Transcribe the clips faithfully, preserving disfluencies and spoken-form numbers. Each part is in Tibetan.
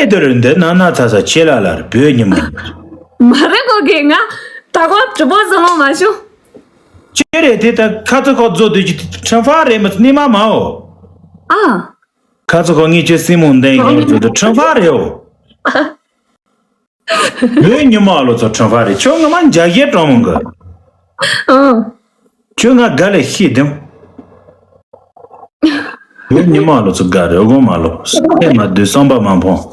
ཨེ་དེ་རུ་འདི་ན་ན་ཚ་ཚ་ཆེ་ལ་ལ་རེད། བོད་ཉི་མ། མ་རེད་གོ་གེ། ང་ད་གོ་གྲི་པོ་བཟོ་ལོང་མ་བྱུང་། ཅི་རེད་དེ། ད་ཁ་ཚ་ཁོག་བཟོ་དུས་ཀྱི་ཁྲིམས་ཕག་རེད་མི་ཚོ་ནི་མ་མའོ། ཨ། ཁ་ཚ་ཁོག་ངས་ཁྱོད་སྲིང་མོ་འདེང་ཡོང་དུས་ཁྲིམས་ཕག་རེད་འོ། བོད་ཉི་མ་ལོ་ཚོ་ཁྲིམས་ཕག་རེད། ཁྱོད་ངོ་མ་འཇའ་གས་གྲོགས་མོ་གི། ཨང་། ཁྱོད་ང་དགའ་ལས་ཤི་དེམ། བོད་ཉི་མ་ལོ་ཚོ་དགའ་རེད་དགོངས་མ་ལོ། སེམས་མ་སྡུག་བསམ་པ་མ་ཕོངས།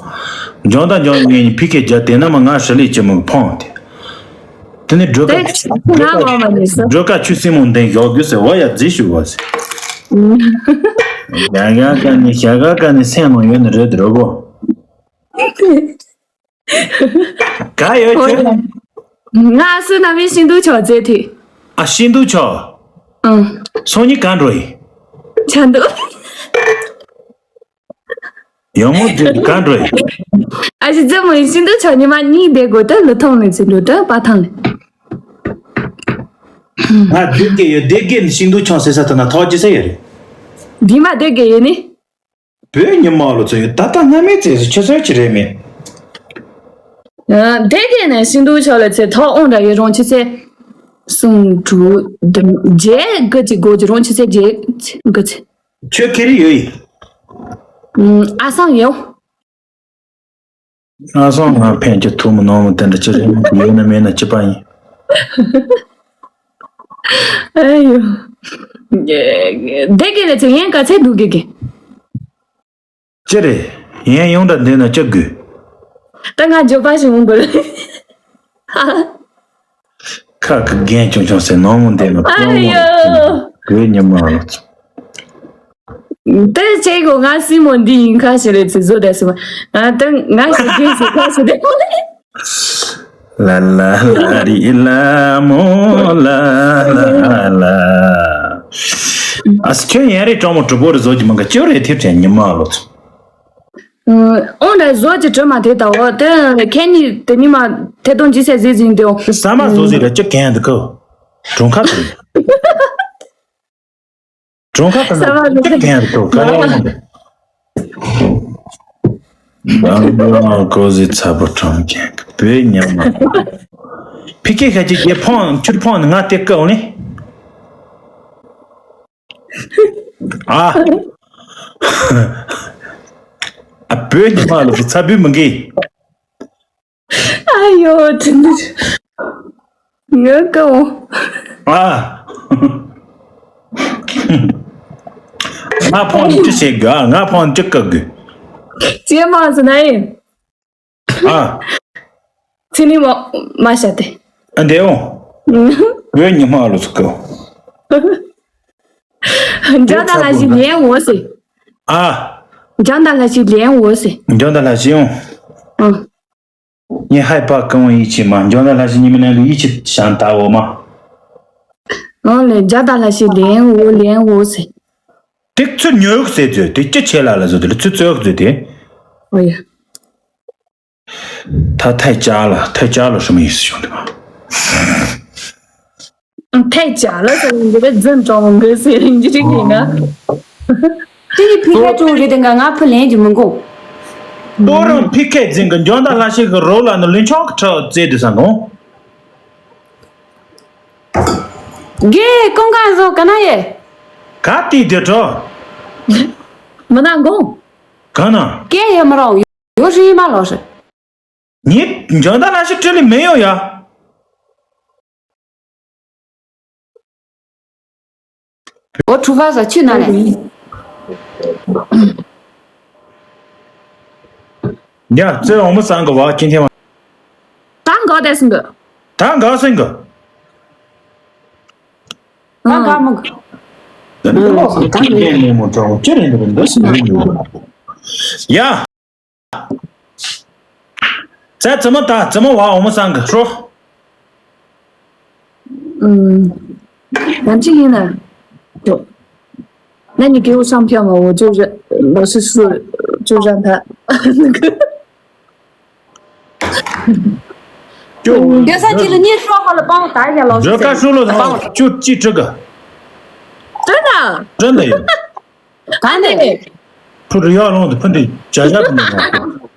འཇོན་དང་འཇོན་ངེད་གཉིས་ཕི་ཁེ་རྒྱ་དེ་ན་མ་ང་ཧྲི་ལི་ཅི་མོ་ཕོངས་ཏེ། དེ་ནི་སྒྲོལ་དཀར། དེ་ང་ངོ་མ་ནི་སོ། སྒྲོལ་དཀར་ཆུ་སྲིན་མོ་འདེང་ཞོག་རྒྱུ་ཟེར་བ་ཡ་རྫི་ཞུ་བ་ཟེར། ཡ་ཡ་ཀ་ནི་ཞ་ག་ཀ་ནི་སེམས་ནང་ཡོད་ནི་རེད་རོ་གོ། ག་ཡོད་ཁྱོད། ང་ཨ་སུ་ན་མི་ཤིན་ཏུ་ཆོག་ཙེ་ཐི། ཨ་ཤིན་ཏུ་ཆོག་ཨང་། སང་ཉིན་ག་འགྲོ་ཡིན། ཆ་འདུག་ཡང་མོ་འདི་ག་འགྲོ་ཡིན། ཨ་ཞི་ཙེ་མོ་ཡིན་ཤིན་ཏུ་ཆོག་ཉི་མ་གཉིས་བསྡད་དགོས་ད་ལུ་ཐོང་ལེ་ཚི་འགྲོ་ད་པ་ཐང་ལེ། ང་སྡེ་དགེ་ཡོད། སྡེ་དགེ་ནས་ཤིན་ཏུ་ཆོག་ཟེར་ས་ཐོན་ན་ཐོག་ཅི་ཟེར་ཡོད་རེད། འདི་མ་སྡེ་དགེ་ཡོད་ནི། བོད་ཉི་མ་ལོ་ཚོ་ཡོད་ད་ལྟ་སྔ་མའི་ཚེ་སུ་ཆུ་ཚོད་ཅི་རེད་མེད། ཨ། དེ་གས་ནས་ཤིན་ཏུ་ཆོག་ལ་ཚེ་ཐོག་ཨོང་འདྲ་ཡོད་རོང་ཆུ་ཚེ། གསུམ་དྲུག་བདུན་བརྒྱད་དགུ་གཅིག་དགུ་གཅིག་རོང་ཆུ་ཚེ་བརྒྱད་དགུ་གཅིག་ཁྱོད་ཁེ་རི་ཡོད་ཡིན། ཨ་སང་ཡོད། ང་སོང་ང་ཕན་གྱི་ཐུགས་མི་ནོར་མི་དེ་འདྲ་ཅི་རེད་ཡོད་ན་མེད་ན་ཅི་པ་ཡིན། ཨ་ཡོ། དེ་གི་རེད་ཚེ་ཡན་ག་ཚད་འདུག་གི་གི། ཅི་རེད། ཡན་ཡོང་འདྲ་འདི་ན་ཅི་དགོས། ད་ང་འཇོག་པ་ཞིག་འོང་དགོས། ཁ་གི་རྒན་ཆུང་ཆུང་ཟེར་ནོར་མོ་འདི་ན་ཨ་ཡོ། གོས་ཉི་མ་ལོ། དེ་བྱས་གོ་ང་སྲིན་མོ་འདི་ཡིན་ཁ་ཞེ་རེད་ཚེ་བཟོ་དེ་སྲིན་མོ། ང་དེ་ང་ཞེ་རྒན་ཞེ་ཁ་ཞེ་དེ། ལ་ལ་ལ་རི་ལ་མོ་ལ་ལ་ལ། ཨ་སི་ཁྱོད་ཡན་རེ་གྲོགས་མོ་གྲུ་པོ་རེ་བཟོ་གི་མང་ག་ཅོ་རེ་ཐེབས་ཆེན་ཉི་མ་ལོ་ཚོ། ཨོ་ན་བཟོ་གི་གྲུ་མ་དེ་ལྟ་བ་དེ་ཁྱེད་གཉིས་དེ་ཉི་མ་ཐད་གཏོང་ཅི་ཟེར་ཟེར་ཟིན་དེ་འོ། ཟ་མ་བཟོ་ཟིན་ར་ཅོ་གན་འདུག་གོ། གྲོང་ཁ་དུ། གྲོང་ཁ་དང་གཅིག་གན་ཐུག་ག་ལ་ཡོང་། གོ་ཟི་ཚ་པོ་གྲོང་ཁྱེར་བོད་ཉམས་མ། ཕི་ཁེ་ཁ་ཅིག་རྒྱལ་ཕོང་ཆུར་ཕོང་ནི་ང་དེ་བཀའ་འོང་ནི། ཨ། ཨ་བོད་ཉི་མ་ལ་ཚ་བུ་མི་འགི། ཨ་ཡོ་དེ་འདི། ཡོད་གོ། ཨ། ང་ཕོང་ཅི་བྱེད་དགོས། ང་ཕོང་ཅི་བཀག་དགོས། ཅེས་མ་ཟེར་ན་ཡིན། ཨ། ཚེ་ནི་མ་མ་བྱ་སྟེ། ཨ་འདེའོ། བོད་ཉི་མ་ལོ་ཚུགས་གོ། འཇང་དང་ལྷ་ཞིག་ལན་འོ་ཟེར། ཨ། འཇང་དང་ལྷ་ཞིག་ལན་འོ་ཟེར། འཇང་དང་ལྷ་ཞིག་འོང་། ཨ། ངས་ཧའི་པ་ཀང་ཡིད་ཆེས་མ་འཇོན་ན་ལྷ་ཞིག་ཉི་མ་ནང་གི་ཡིད་ཆེས་བྱང་ད་འོ་མ། ཨོ་ལེ་འཇག་ད་ལྷ་ཞིག་ལེན་འོ་ལེན་འོ་ཟེར། དེ་ཚུར་ཉོ་གི་ཟེར་ཚོད་དེ་ཅི་བྱེད་ལ་ལ་བཟོ་དེ་ལ་ཚུར་བཙོས་གི་ཟེར་དེ། ཨོ་ཡ། ད་ཐལ་ཅག་ལ་ཐལ་ཅག་ལ་ཧྲི་མ་ཡིན་སི་བྱུང་དེ་མ། ཐལ་ཅག་ལ་ཟེར་ཡིན་གི་རེད་རྫུན་གྲོང་གི་ཟེར་ཡིན་གི་རེད་ཡིན་ན། དེ་ཡི་ཕི་ཁ་ཀྲུང་རེད་དེ་ང་ང་ཕུ་ལེན་གྱི་མི་འགོ། ཏོ་རང་ཕི་ཁའི་རྫིང་གི་འཇོན་ད་ལྷ་ཞིག་གི་རོ་ལ་ནི་ལུན་ཆོག་གི་ཁྲག་རྩེ་དུ་ས་འགོང་། དགེ་ཀོང་ཀང་བཟོ་ག་ན་ཡེ། ག་ཏི་དེ་གྲོ། མི་ན་འགོང་། ག་ན། སྐད་ཡེ་མི་རོང་ཡོ་ཧྲི་མ་ལོ་ཧྲི། ཉིད་འཇོན་ད་ལྷ་ཞིག་ཁྲི་ལི་མེ་ཡོ་ཡ། འོ་ཁྲུ་ཕ་ས་ཆུ་ན་ལེ། ཡ་ཙེ་འོ་མ་སང་གི་བ་ཅིན་ཐེ་བ། ད་འགག་དེ་སིང་གི། ད་འགག་སིང་གི། ད་འགག་མོ་གི། ད་འགག་མོ་གི། ད་འགག་མོ་གི། ད་འགག་མོ་གི། ཡ། ཙེ་ཙེ་མོ་ད་ཙེ་མོ་བ་འོ་མ་སང་གི་ཧྲོ། ཨུམ། ང་གཅིག་ཡིན་ན། ན་ནི་ཀེའུ་སང་ཕྱ་མ་འོ་ཅོ་ར་ལོ་སི་སུ་ཅོ་ར་ད། ཀྱོ། རྒྱལ་ས་གཅིག་ལ་གཉིས་ཧྲོ་ཧ་ལ་སྤང་ད་ཡ་ལོ་སི་རྒྱལ་ཁ་ཧྲུ་ལོ་ད་ཅུ་ཅི་ཀྲི་ག་ཀྲི་ན། ཀྲི་ན་ཡོད། ག་ནས། ཕུ་རུ་ཡར་ལོངས་དུ་ཕུ་འདི་བྱ་བྱ་ཕུ་འདི་ལོངས།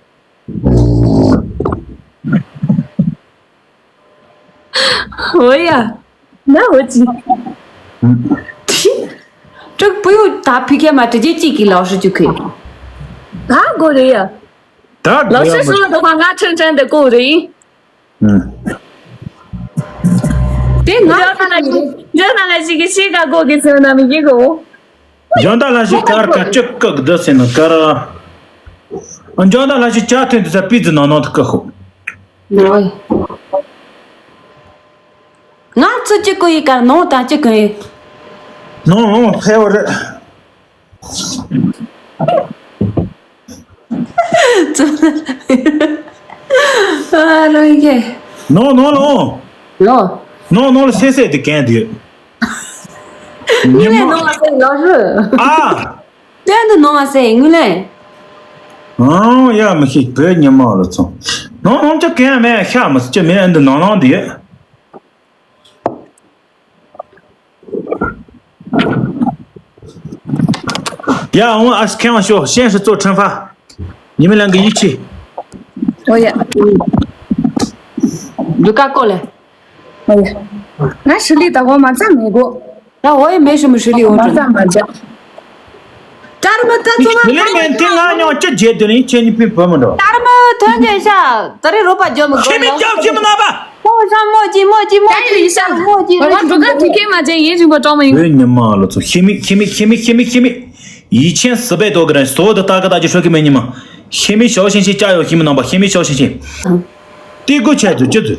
འོ་ཡ། ན་འོ་ཅི། ཀྲུག་པུ་ཡུ་ད་ཕི་ཁེ་མ་ཏི་ཇེ་ཅི་གི་ལའོ་ཧྲི་ཅུ་ཁེ། ད་གོ་རེ་ཡ། ད་ལའོ་ཧྲི་སུ་ལ་ད་ཕ་ང་ཁྲན་ཁྲན་དེ་གོ་རེ་ཡིན། དེ་ང་ཁ་ན་ཅི་ཇོ་ན་ལ་ཞིག་གི་ཤི་ག་གོ་གི་སེ་ན་མི་གི་གོ། འཇོན་ད་ལ་ཞིག་ཀར་ཀ་ཅི་ཀག་དི་སེ་ན་ཀར། འཇོན་ད་ལ་ཞིག་ཅ་ཐོན་དི་ས་པི་ཛི་ན་ནོ་ཐི་ཀ་ཧོ། ང་ཚོ་གཅིག་གོ་ཡི་ཀར་ནོ་དང་གཅིག་གོ་ཡི། ནོ་ནོ་ཧེ་བ་རེད། ཨ་ལོ་ཡི་གེ། ནོ་ནོ་ལོ། ལོ། ནོ་ནོ་ལ་སེ་སེ་དི་གན་དི། ཉི་མ། ནོ་མ་སེ་ལོ་རུ། ཨ། དོན་དུ་ནོ་མ་སེ་ངུ་ལེ། ཨང་ཡ་མི་ཤེས་བོད་ཉི་མ་ལ་ཚོ། ནོ་ནོ་ཅི་གན་མེད་ཤ་མི་སི་ཅི་མེད་ཨ་འདི་ནོ་ནོ་དི། 呀，我们还是开玩笑，现实做惩罚，你们两个一起。 ཨོ་ཡ། འདུག་ཀ་ཀོ་ལེ། ཨོ་ཡ། ང་ཧྲི་ལི་ད་གོ་མ་ཚ་མི་གོ། ད་འོ་ཡ་མེ་ཧྲི་མི་ཧྲི་ལི་འོ་མ་ཚ་མ་ཇ། ཀརྨ་ད་ཚོ་མ་ཁ་ལེ་མེན་དེ་ང་ཉོ་ཅི་བྱེད་དེ་ནི་ཁྱེད་གཉིས་ཕི་བོ་མི་འགྲོ། ཀརྨ་ཐོན་རྒྱལ་ཤ་ད་རེ་རོ་པ་ཇོ་མི་གོ། ཁྱེད་མི་ལོ་རྒྱབ་ཁྱེད་མི་ན་པ། མོ་ཤ་མོ་ཅི་མོ་ཅི་མོ་ཅི་ཡིན་ཤ་མོ་ཅི་ང་འགྲོ་ག་ཐུག་ཁེ་མ་ཅན་ཡིན་རིང་པ་གྲོགས་མི་ཡིན། བོད་ཉི་མ་ལོ་ཚོ་ཁྱེད་མི་ཁྱེད་མི་ཁྱེད་མི་ཁྱེད་མི་ཁྱེད་མི། 以前死背多个人所有的大哥大姐说给没你们， ཤེས་མི་ཞའོ་ཤེས་ཤེས་ཅ་ཡོ་ཤེས་མི་རྣམ་པ་ཤེས་མི་ཞའོ་ཤེས་ཤེས། དེ་དགོས་ཆེད་དུ་ཅི་དུ།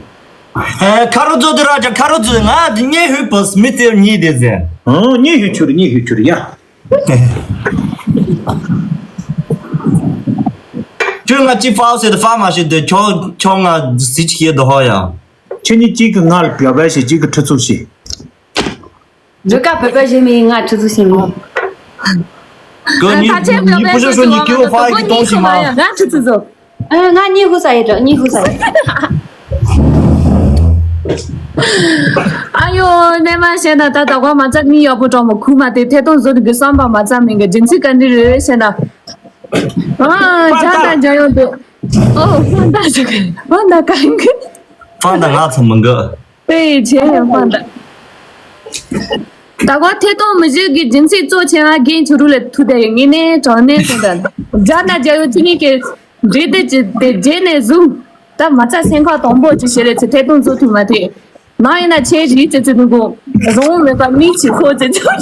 ཨེ་ཁ་རོ་ཛོ་དུ་ར་ཅ་ཁ་རོ་ཛོ་ང་དེ་ཉེ་ཧུ་པོ་སི་མི་ཏེ་ཉི་དེ་ཟེ། ཨང་ཉེ་ཧུ་ཆུར་ཉེ་ཧུ་ཆུར་ཡ། ཁྱོད་ང་ཅི་ཕའོ་སེ་དུ་ཕ་མ་ཤེས་དུ་ཁྱོ་ཁྱོ་ང་ཟི་ཅི་ཡེ་དུ་ཧོ་ཡ། ཁྱོད་ཉིད་གཅིག་གི་ང་ལ་བྱ་བ་ཞིག་གཅིག་གི་ཁྲི་ཚུགས་ཤིག་བོད་སྐད་བོད་པ་ཞིག་མིན་ང་ཁྲི་ཚུགས་ཤིག་མིན། ཁོ་ཉིད་ད་ཆེན་ཉིད་བོད་པ་པུ་ཤ་ཤོ་ཉིད་ཀྱི་བོ་ཕ་ཡི་གཏོང་ཞིག་མ། ང་ཁྲི་ཚུགས་སོ། ཨ་ང་གཉིད་ཁུག་ས་ཡོད་འགྲོ་གཉིད་ཁུག་ས་ཡོད། ཨ་ཡོ་གནས་མ་ཤེས་ན་ད་ད་གོ་མ་ཚ་མི་ཡག་པོ་གྲོགས་མོ་ཁུག་མ་དེ་ཐད་གཏོང་བཟོ་དུ་གི་བསམ་པ་མ་ཚ་མིན་གི་རྒྱུ་མཚན་ག་འདྲི་རེད་ཤེས་ན། ཨ་ཇ་དང་ཇ་ཡོང་དུ། ཨོ་ཧོན་ད་ཞུ་གི་ཧོན་ད་གང་གི། ཧོན་ད་ང་ཚོ་མི་འགི། དཔེ་ཡི་ཆེ་ཡང་པ་འདྲ། ད་གོ་ཐད་གཏོང་མི་བྱེད་ཀྱི་རྒྱུ་མཚན་གཙོ་ཆེ་བ་རྒན་ཆུ་རུ་ལས་ཐུ་དེ་ངེས་ནས་དྲང་གནས་ཟེར་འདྲ། རྒྱ་ནག་རྒྱ་ཡུལ་ཐུ་ནི་གི་འབྲེལ་དེ་ཅི་དེ་རྗེས་ནས་བཟུང་ད་མ་རྩ་སེམས་ཁ་དང་པོ་ཅི་བྱེད་རེད་ཚེ་ཐད་གཏོང་བཟོ་ཐུབ་མ་ཐེ། ནང་ཡིན་ན་ཆེ་རིག་ཅི་ཚེ་ནུ་གོ་རོང་མེད་པ་མིག་ཆི་ཁོ་ཅི་ཚེ།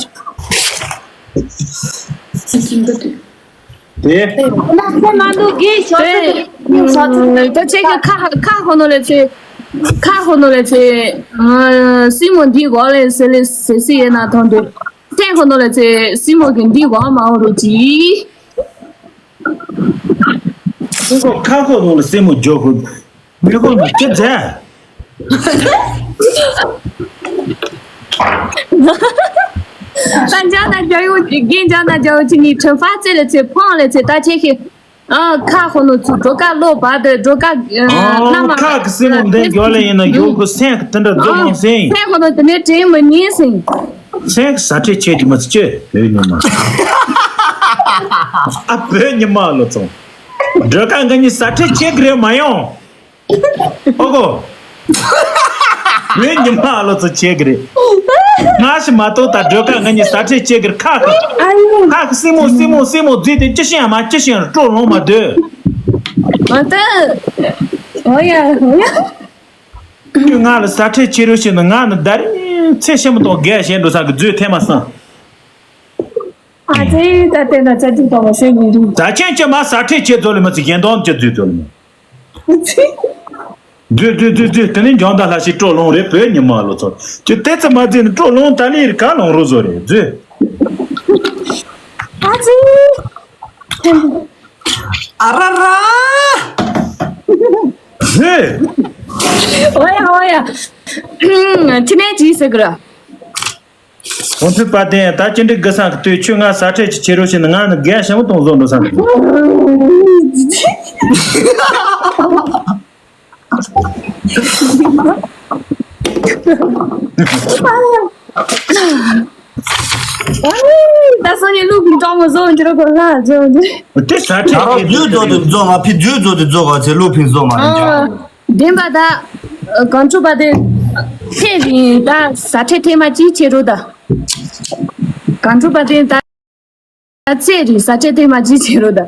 དེ། ཁོ་མ་འདུག་གི་ཞོགས་ཀྱི་ཞོགས་ཀྱི་ད་ཁྱེད་ཀྱི་ཁ་ཁ་ཧོ་ནོ་ལེ་ཚེ། ཁ་ཧོ་ནོ་ལེ་ཚེ། སྲིན་མོ་འདི་གོ་ལེ་ཟེར་ལེ་ཟེར་སི་ཡེ་ན་ཐོང་དུ། ཐེན་ཧོ་ནོ་ལེ་ཚེ་སྲིན་མོ་གི་འདི་གོ་མ་འོ་རུ་ཅི། ཁོ་ཁ་ཧོ་ནོ་ལེ་སྲིན་མོ་འཇོག་གོ། མི་གོ་མ་ཅི་མཛད། ད་འཇང་ན་རྒྱ་ཡོ་རྒན་འཇང་ན་རྒྱ་ཡོ་ཅི་ནི་ཁྲི་ཕ་ཙེ་ལེ་ཚེ་ཕང་ལེ་ཚེ་ད་ཁྱེད་ཁྱེད་ཨ་ཁ་ཧོ་ནོ་ཚུ་འགྲོ་ཀ་ལོ་བ་དེ་འགྲོ་ཀ་ཨ་ལ་མ་ཁ་གི་སེམས་མོ་འདི་འགྱོ་ལེ་ཡིན་ན་ཡོ་གི་སེམས་གི་དེ་འདྲ་རྫོགས་ལོང་སེང་། སེམས་ཧོ་ནོ་དེ་ནས་དྲན་མི་ཉན་སེང་། སེམས་གི་ཟ་ཁྲེལ་ཆེ་གི་མ་ཚུ་ཅེ་བོད་ཉི་མ། ཨ་བོད་ཉི་མ་ལོ་ཚོང་། འགྲོ་ཀ་འགའ་ཉི་ཟ་ཁྲེལ་ཆེ་གི་རེད་མ་ཡོང་། ཨོ་གོ། ངའི་ཉི་མ་ལོ་ཚོ་བྱེད་ཀྱི་རེད། ང་ཞིག་མ་གཏོགས་ད་སྒྲོལ་དཀར་ང་གཉིས་ཟ་ཁྲེལ་བྱེད་ཀྱི་རེད་ཁ་ཁ། ཨ་ཡོ། ཁ་ཁ་སྲིན་མོ་སྲིན་མོ་སྲིན་མོ་བརྫིས་ཏེ་ཅི་ཤེས་ཡང་མ་ཅི་ཤེས་ཡང་སྤྲོ་ལོང་མ་སྡོད། འོ་ད། འོ་ཡ་འོ་ཡ། ཁྱོད་ང་ལ་ཟ་ཁྲེལ་བྱེད་རོགས་བྱེད་ན་ང་ནི་ད་རིང་ཚེ་ཤེས་མ་གཏོགས་རྒས་བྱས་འགྲོ་ས་གི་རྫུས་ཐེ་མ་སང་། ཨ་ཙི་ད་ལྟའི་ན་ཚ་ཅིག་དང་བ་ཤོད་ཉིན་རིང་། ད་ཁྱེད་ཀྱིས་མ་ཟ་ཁྲེལ་བྱེད་ཚོ་ལ་མ་ཚི་གཞན་དོན་ཅི་རྫུས་ཚོ་ལ་མ། ཨ་ཙི། རྫུས་རྫུས་རྫུས་རྫུས་དེ་ནི་འཇང་ད་ལྷ་ཞིག་སྤྲོ་ལོང་རེད་བོད་ཉི་མ་ལོ་ཚོ། ཁྱོད་དེ་ཚ་མ་རྫུས་ནི་སྤྲོ་ལོང་ད་ལི་རི་ག་ལོང་རོ་བཟོ་རེད་རྫུས། ཨ་ཙི། ཨ་ར་ར། རྫུས། ཨོ་ཡ་ཨོ་ཡ། ཁྱི་ནས་ཅི་ཟེར་གི་ར། ཁོང་ཚོའི་པ་དེ་ད་ཅི་འདྲི་དགུ་སང་གི་དུས་ཁྱོད་ང་ཟ་ཁྲེལ་ཅི་བྱེད་རོགས་བྱེད་ན་ང་ནི་རྒན་ཞང་གཏོང་བཟོ་འགྲོ་སང་གི། ད་སང་ཉིན་ཀླུ་ཕིང་གྲོགས་མོ་བཟོ་འགྱུར་གོ་ལ་བཟོ་འགྱུར། དེ་ཟ་ད་ཁྲེ་རོགས་རེད། རྒྱུད་རྫོགས་དེ་རྫོགས་ང་ཕི་རྒྱུད་རྫོགས་དེ་རྫོགས་ག་ཚེ་ཀླུ་ཕིང་བཟོ་མ་རེད་ཀྱང་། བདེན་པ་ད། གངས་ཕྲུག་པ་དེ། ཚེ་རིང་ད་ཟ་ཁྲེ་ཐེ་མ་ཅི་བྱེད་རོགས་ད། གངས་ཕྲུག་པ་དེ་ད། ཚེ་རིང་ཟ་ཁྲེ་ཐེ་མ་ཅི་བྱེད་རོགས་ད།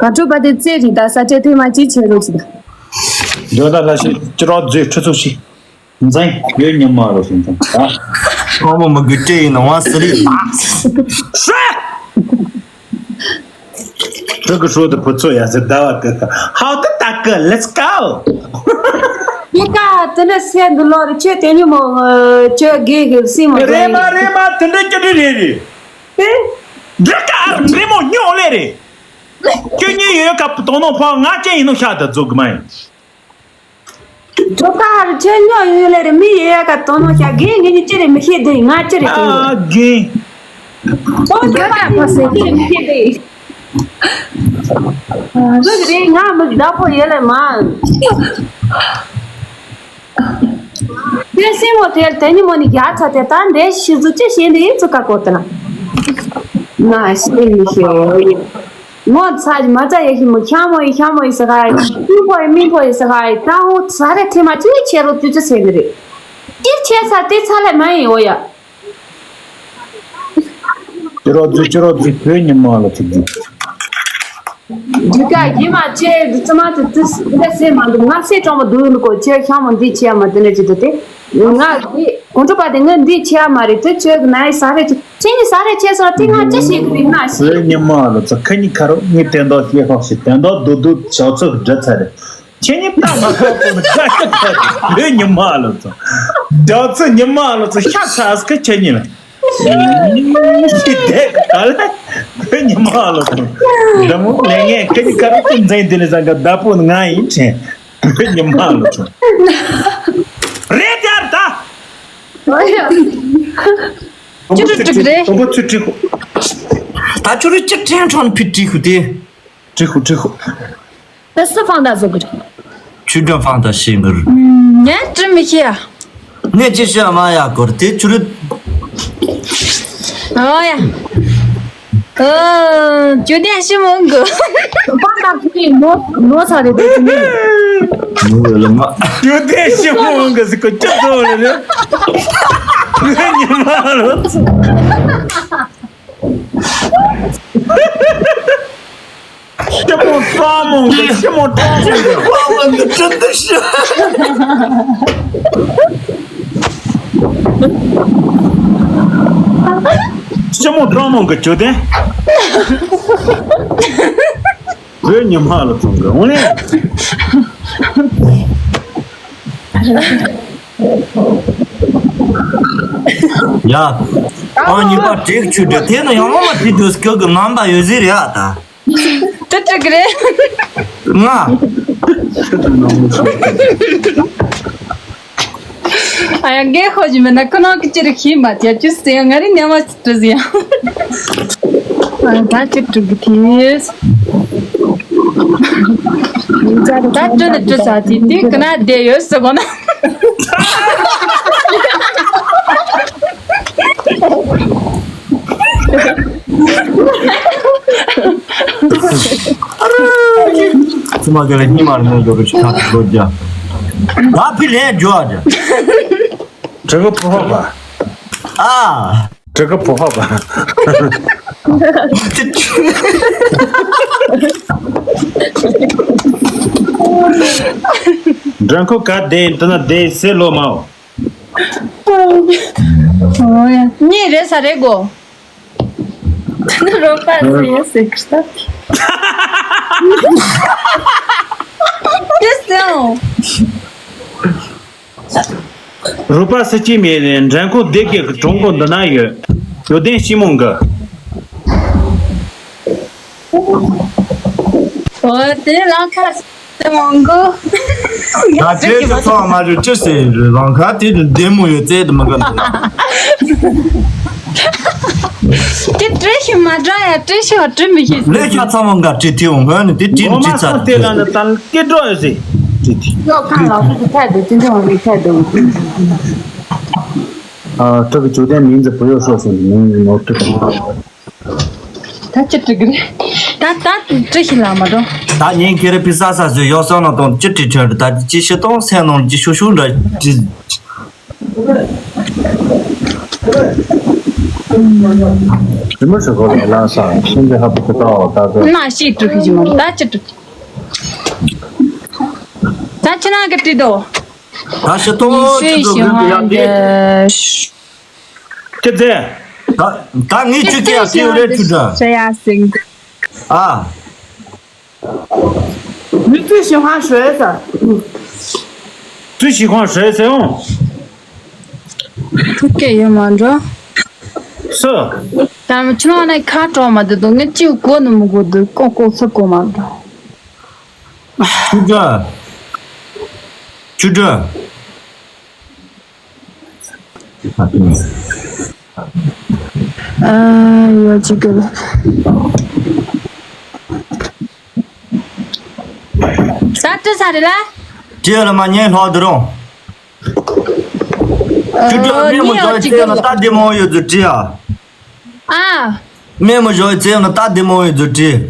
གངས་ཕྲུག་པ་དེ་ཚེ་རིང་ད་ཟ་ཁྲེ་ཐེ་མ་ཅི་བྱེད་རོགས་ཟེར་ད། འགྲོ་ད་ལ་ཤི་ཅི་རོགས་རྫུས་ཁྲི་ཚོ་ཤི། འཛིན་ཡོད་ཉི་མ་རོ་ཞིང་ཐང་། ཨ་མོ་མི་དགོས་ཏྲེ་ཡིན་ནོ་བ་སི་རི། ཧྲ། ཁྲི་གི་ཧྲོ་དུ་བུ་ཚོ་ཡ་ཟེར་ཟླ་བ་ཀི་ཀ་ཧའོ་ཏི་ཏ་ཀི། Let's go། ཡེ་ཀ་དེ་ནི་སེ་འདི་ལོ་རེ་ཁྱོད་དེ་ཉི་མོ་ཁྱོད་དགེ་གི་སི་མོ་རེ་མ་རེ་མ་དེ་འདྲ་ཅི་འདྲ་རེད་རེད། དེ་འདྲ་ཀ་ཨ་རེ་མོ་ཉོ་ལེ་རེད། ཁྱོད་གཉིས་ཡོད་ཀ་དོ་ནོ་ཕོ་ང་ཅན་ཡིན་ནོ་ཤ་ད་རྫོགས་གི་མ་ཡིན། ཇོ་ཀ་ཧར་ཁྱོད་ཉོ་ཡོད་ལེ་རེ་མི་ཡོད་ཡ་ཀ་དོ་ནོ་ཤ་གི་ངེད་གཉིས་ཅི་རེད་མི་ཤེས་དེ་ང་ཅི་རེད་དེ། ཨ་གི། ཁྱོད་ཇོ་ཀ་ཧར་ཁྱོད་ཅི་རེད་མི་ཤེས་དེ། ཟོ་རེད་ང་མི་བདག་པོ་ཡོད་ལེ་མ། ཁྱོད་སེམས་མོ་དེ་དེ་ཉི་མོ་ནི་རྒྱ་ཚ་དེ་ད་འདྲེ་ཤི་ཟུ་ཅི་ཤེས་འདི་ཡིན་ཚུ་ཀ་གོ་ཏི་ན། ང་ཤེས་མི་ཤེས། ངོ་ཚ་ཇི་མ་ཚ་ཡེ་ཤི་མོ་ཤ་མོ་ཡེ་ཤ་མོ་ཡེ་ས་ག་ཡེ་མི་ཕོ་ཡེ་མི་ཕོ་ཡེ་ས་ག་ཡེ་ད་འོ་ཚ་རེ་ཐེ་མ་ཅི་ཆེ་རོ་ཏུ་ཅི་ཟེར་ནི་རེད། ཅི་ཆེ་ས་དེ་ཚ་ལེ་མ་ཡིན་འོ་ཡ། ཅི་རོ་ཛི་ཅི་རོ་ཛི་བོད་ཉི་མ་ལ་ཐུག་གི། འདི་ག་ཡིན་མ་ཆེ་ཙི་མ་ཏུ་ཏུ་འདི་སེ་མ་འདུག་ང་སེ་གྲོང་མ་འདུག་ཡོང་འདུག་གོ་ཆེ་ཤ་མོ་འདི་ཆེ་མ་དེ་ནས་ཅི་ཏུ་དེ་ང་གི་གོང་ཁྲོ་པ་དེ་ང་འདི་ཆེ་མ་རེད་དེ་ཆོས་གི་ནའི་ས་རེ་ཆེ། ཁྱེད་ནི་ས་རེ་ཆེ་སོང་དེ་ང་ཅི་ཞིག་རིག་ན་ཞིག་བོད་ཉི་མ་ལ་ཚ་ཁ་ཉི་ཁ་རོ་ངི་དེ་འདོག་ཤེས་ཁོག་ཞིག་དེ་འདོག་དུ་དུ་ཞག་ཚོད་འདྲ་ཚ་རེད། ཁྱེད་ཉི་ད་མ་ཁོག་པོ་ནི་ཁ་ཁ་ཁ་བོད་ཉི་མ་ལ་ཚ་འདོག་ཚོད་ཉི་མ་ལ་ཚ་ཤ་ཚ་སི་ཁ་ཁྱེད་ཉི་ལ་ཤི་དེ་ག་ལ་བོད་ཉི་མ་ལ་ཚ་འདི་མོ་ལས་ངན་ཁ་ཉི་ཁ་རོ་ཁྱེད་འཛིན་དེ་ལས་བཟང་ག་བདག་པོ་ནི་ང་ཡིན་ཁྱེད། བོད་ཉི་མ་ལ་ཚ། རེད་དེར་ད། ཅི་རུ་དྲུག་རེད། དང་པོ་ཚུར་ཁྲིད་ཁོ། ད་ཅི་རུ་ཅི་ཕྲན་ཁྲོན་ཕི་ཁྲིད་ཁོ་དེ། ཁྲིད་ཁོ་ཁྲིད་ཁོ། ད་སུ་ཕང་ད་བཟོ་གི་རེད། ཆུ་སྒྲོན་ཕང་ད་ཤེས་གི་རེད། ངས་དྲི་མི་ཤེས་ཨ། ངས་ཅི་བཤད་མ་ཡ་གོར་དེ་ཅི་རུ། ཨོ་ཡ། ཨོ། ཇོ་ལྡན་ཤི་མོང་གི། ཕང་ད་ཁུ་ནོ་ནོ་ས་རེད་དེ་ཅི་ནི། ནོ་ལ་མ། ཇོ་ལྡན་ཤི་མོང་གི་ཟི་ཁོ་ཅི་ཚོ་ལ་རེད། ངས་ཉི་མ་ལ། ཤི་མོ་ཀྲོང་མོང་གི་ཤི་མོ་ཀྲོང་མོང་གི་ཅི་འདི་ཤི། ཤི་མོ་ཀྲོང་མོང་གི་ཇོ་ལྡན། བོད་ཉི་མ་ལ་ཚོང་གི་འོང་ལེ། ཡ། ཨང་གཉིས་པ་དྲེག་ཆུ་འདྲ་དེ་ནི་ཡང་མ་དེ་དུས་སྐྱོ་གི་མམ་པ་ཡོད་ཟེར་ཡ་ད། དེ་དྲུག་རེད། ང་། ཨ་ཡ་འགན་ཁོ་ཞིག་མེད་ན་ཁོ་ནང་གི་ཅི་རིགས་ཤིག་མ་བྱ་ཅུ་སེ་ང་རི་ཉམས་མ་ཅི་ཟིན་ཡང་། ད་ཅི་དྲུག་གི་དེས། ད་དྲུག་ནི་དྲུག་ས་དེ་དེ་ཀི་ན་བསྡད་ཡོད་ཟེར་གོ་ན། ཚུ་མ་ག་ལ་ཉི་མ་ལ་ནོར་འགྲོ་རུ་ཆ་ཁ་ཁ་ལོ་རྒྱ། ད་ཕི་ལས་འགྲོ་རྒྱ། དྲི་ག་ཕོ་ཧོ་བ། ཨ། དྲི་ག་ཕོ་ཧོ་བ། འགྲན་ཁོ་ག་དེ་འདི་ན་དེ་སེ་ལོ་མའོ། ཨོ་ཡ། གཉིས་རེད་ས་རེད་གོ། ད་ནི་རོགས་པ་ཟེར་ཡ་ཟེར་གི་ས། དེ་སེ་འོ། རོགས་པ་སེ་ཅི་མེད་ནས་འགྲན་ཁོ་སྡེ་དགེ་གི་གྲོང་པོ་འདི་ན་ཡོད། ཡོད་དན་ཤི་མོང་གི། ཨོ་དེ་ལང་ཁ་སེ་མོང་གི། ད་ཁྱེད་ཀྱི་ཚོགས་མ་རེད་ཅི་ཟེར་རང་ཁ་དེ་དུ་བདེ་མོ་ཡོད་ཚད་དུ་མི་དགའ་འདུག་དེ་བྲེ་ཞིག་མ་འདྲ་ཡ་བྲེ་ཞིག་བྲེ་མི་ཤེས། ལས་ཤ་ཚང་མ་འགའ་བྲེ་དེ་འོང་ཧོན་ནི་དེ་བྲེ་ནི་ཅི་ཚ་དེ། ལ་ནི་ད་སྐྱེ་འགྲོ་ཡོད་ཟེར་བྲེ་དེ། ཡོ་ཁ་ལ་སུ་དེ་ཐད་དུ་ཅི་འདྲ་བ་རེད་ཐད་དུ། ཨ་ཁྲག་གི་ཇོ་ལྡན་མིང་ཛི་བུ་ཡོ་ཤོག་ཟེར་ནི་མིང་ནི་ནོར་ཐུབ། ད་ཅི་འགྲིག་གི་རེད། ད་ད་བཀྲ་ཤིས་ལགས་མ་འགྲོ། ད་ཉིན་ཁྱེད་རང་ཕི་ས་ས་བཟོས་ཡོ་སོང་ན་དང་ཅི་བྲིས་ཁྲོན་རེད། ད་ཅི་ཤི་སྟོང་སེམས་ནང་ཅི་ཤུ་ཤུ་འདྲ་ཅི། དེ་མ་ཞིག་གོ་ལ་ལ་ས་ཤིན་ཏུ་ཧ་པོ་ཁོ་ཏའོ་ད་ཚོ། ན་ཤི་འགྲིག་གི་མ་རེད། ད་ཅི་འགྲིག་ད་ཕྱི་ནང་གི་བྲིས་དོ། ད་ཤི་སྟོང་ཅི་ཚོ་གི་ཡ་གི། ཅི་ཚེ། ད་ད་ངས་ཅི་ཅི་ཡ་ཁྱེད་རེད་ཅི་འདྲ། ཟེར་ཡ་ཟིན། ཨ། མི་ཚོས་ཞིང་ཁ་ཧྲོས་ས། ཚོས་ཞིང་ཁ་ཧྲོས་ས་ཡོང་། ཐུག་གི་ཡོད་མ་འགྲོ། སུ། ད་མི་ཆུང་ནས་ཁ་གྲོགས་མ་འདུག་ངས་ཅིའུ་གོ་ནི་མི་གོ་འདུག་ཀོ་ཀོ་ཚུར་གོ་མ་འགྲོ། ཆུ་སྒྲ། ཆུ་སྒྲ། ཨ། ཡོ་ཅི་གི། ས་ཏི་ས་རེ་ལ། ཅི་ལ་མ་ཉན་ལྷོ་དུ་རུང་། ཆུ་སྒྲ་སྨན་མོ་ཞོག་ཙེ་ན་ད་བདེ་མོ་ཡོད་ཚུལ་བྲིས་ཨ། ཨ། སྨན་མོ་ཞོག་ཙེ་ན་ད་བདེ་མོ་ཡོད་ཚུལ་བྲིས།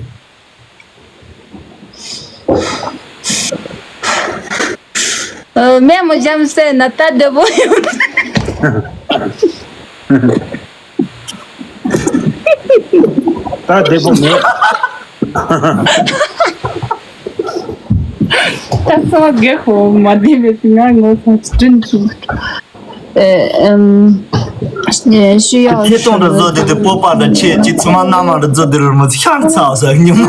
ཨ། སྨན་མོ་བཞམ་སེ་ན་ད་བདེ་པོ་ཡོད། ད་བདེ་པོ་མེད། ད་སོ་རྒྱལ་ཁོ་མ་བདེ་བས་ང་ངོ་ཚ་སྤྲིན་གྱིས། ཨེ་ཨམ། ཨེ་ཤི་ཡ་ཐེ་གཏོང་འདྲ་བཟོ་དེ་དེ་སྤོབས་པ་འདྲ་ཆེ་ཅི་ཚི་མ་ན་མ་འདྲ་བཟོ་དེ་རུ་མོ་ཤར་ཚ་ས་ཉི་མ་ལ།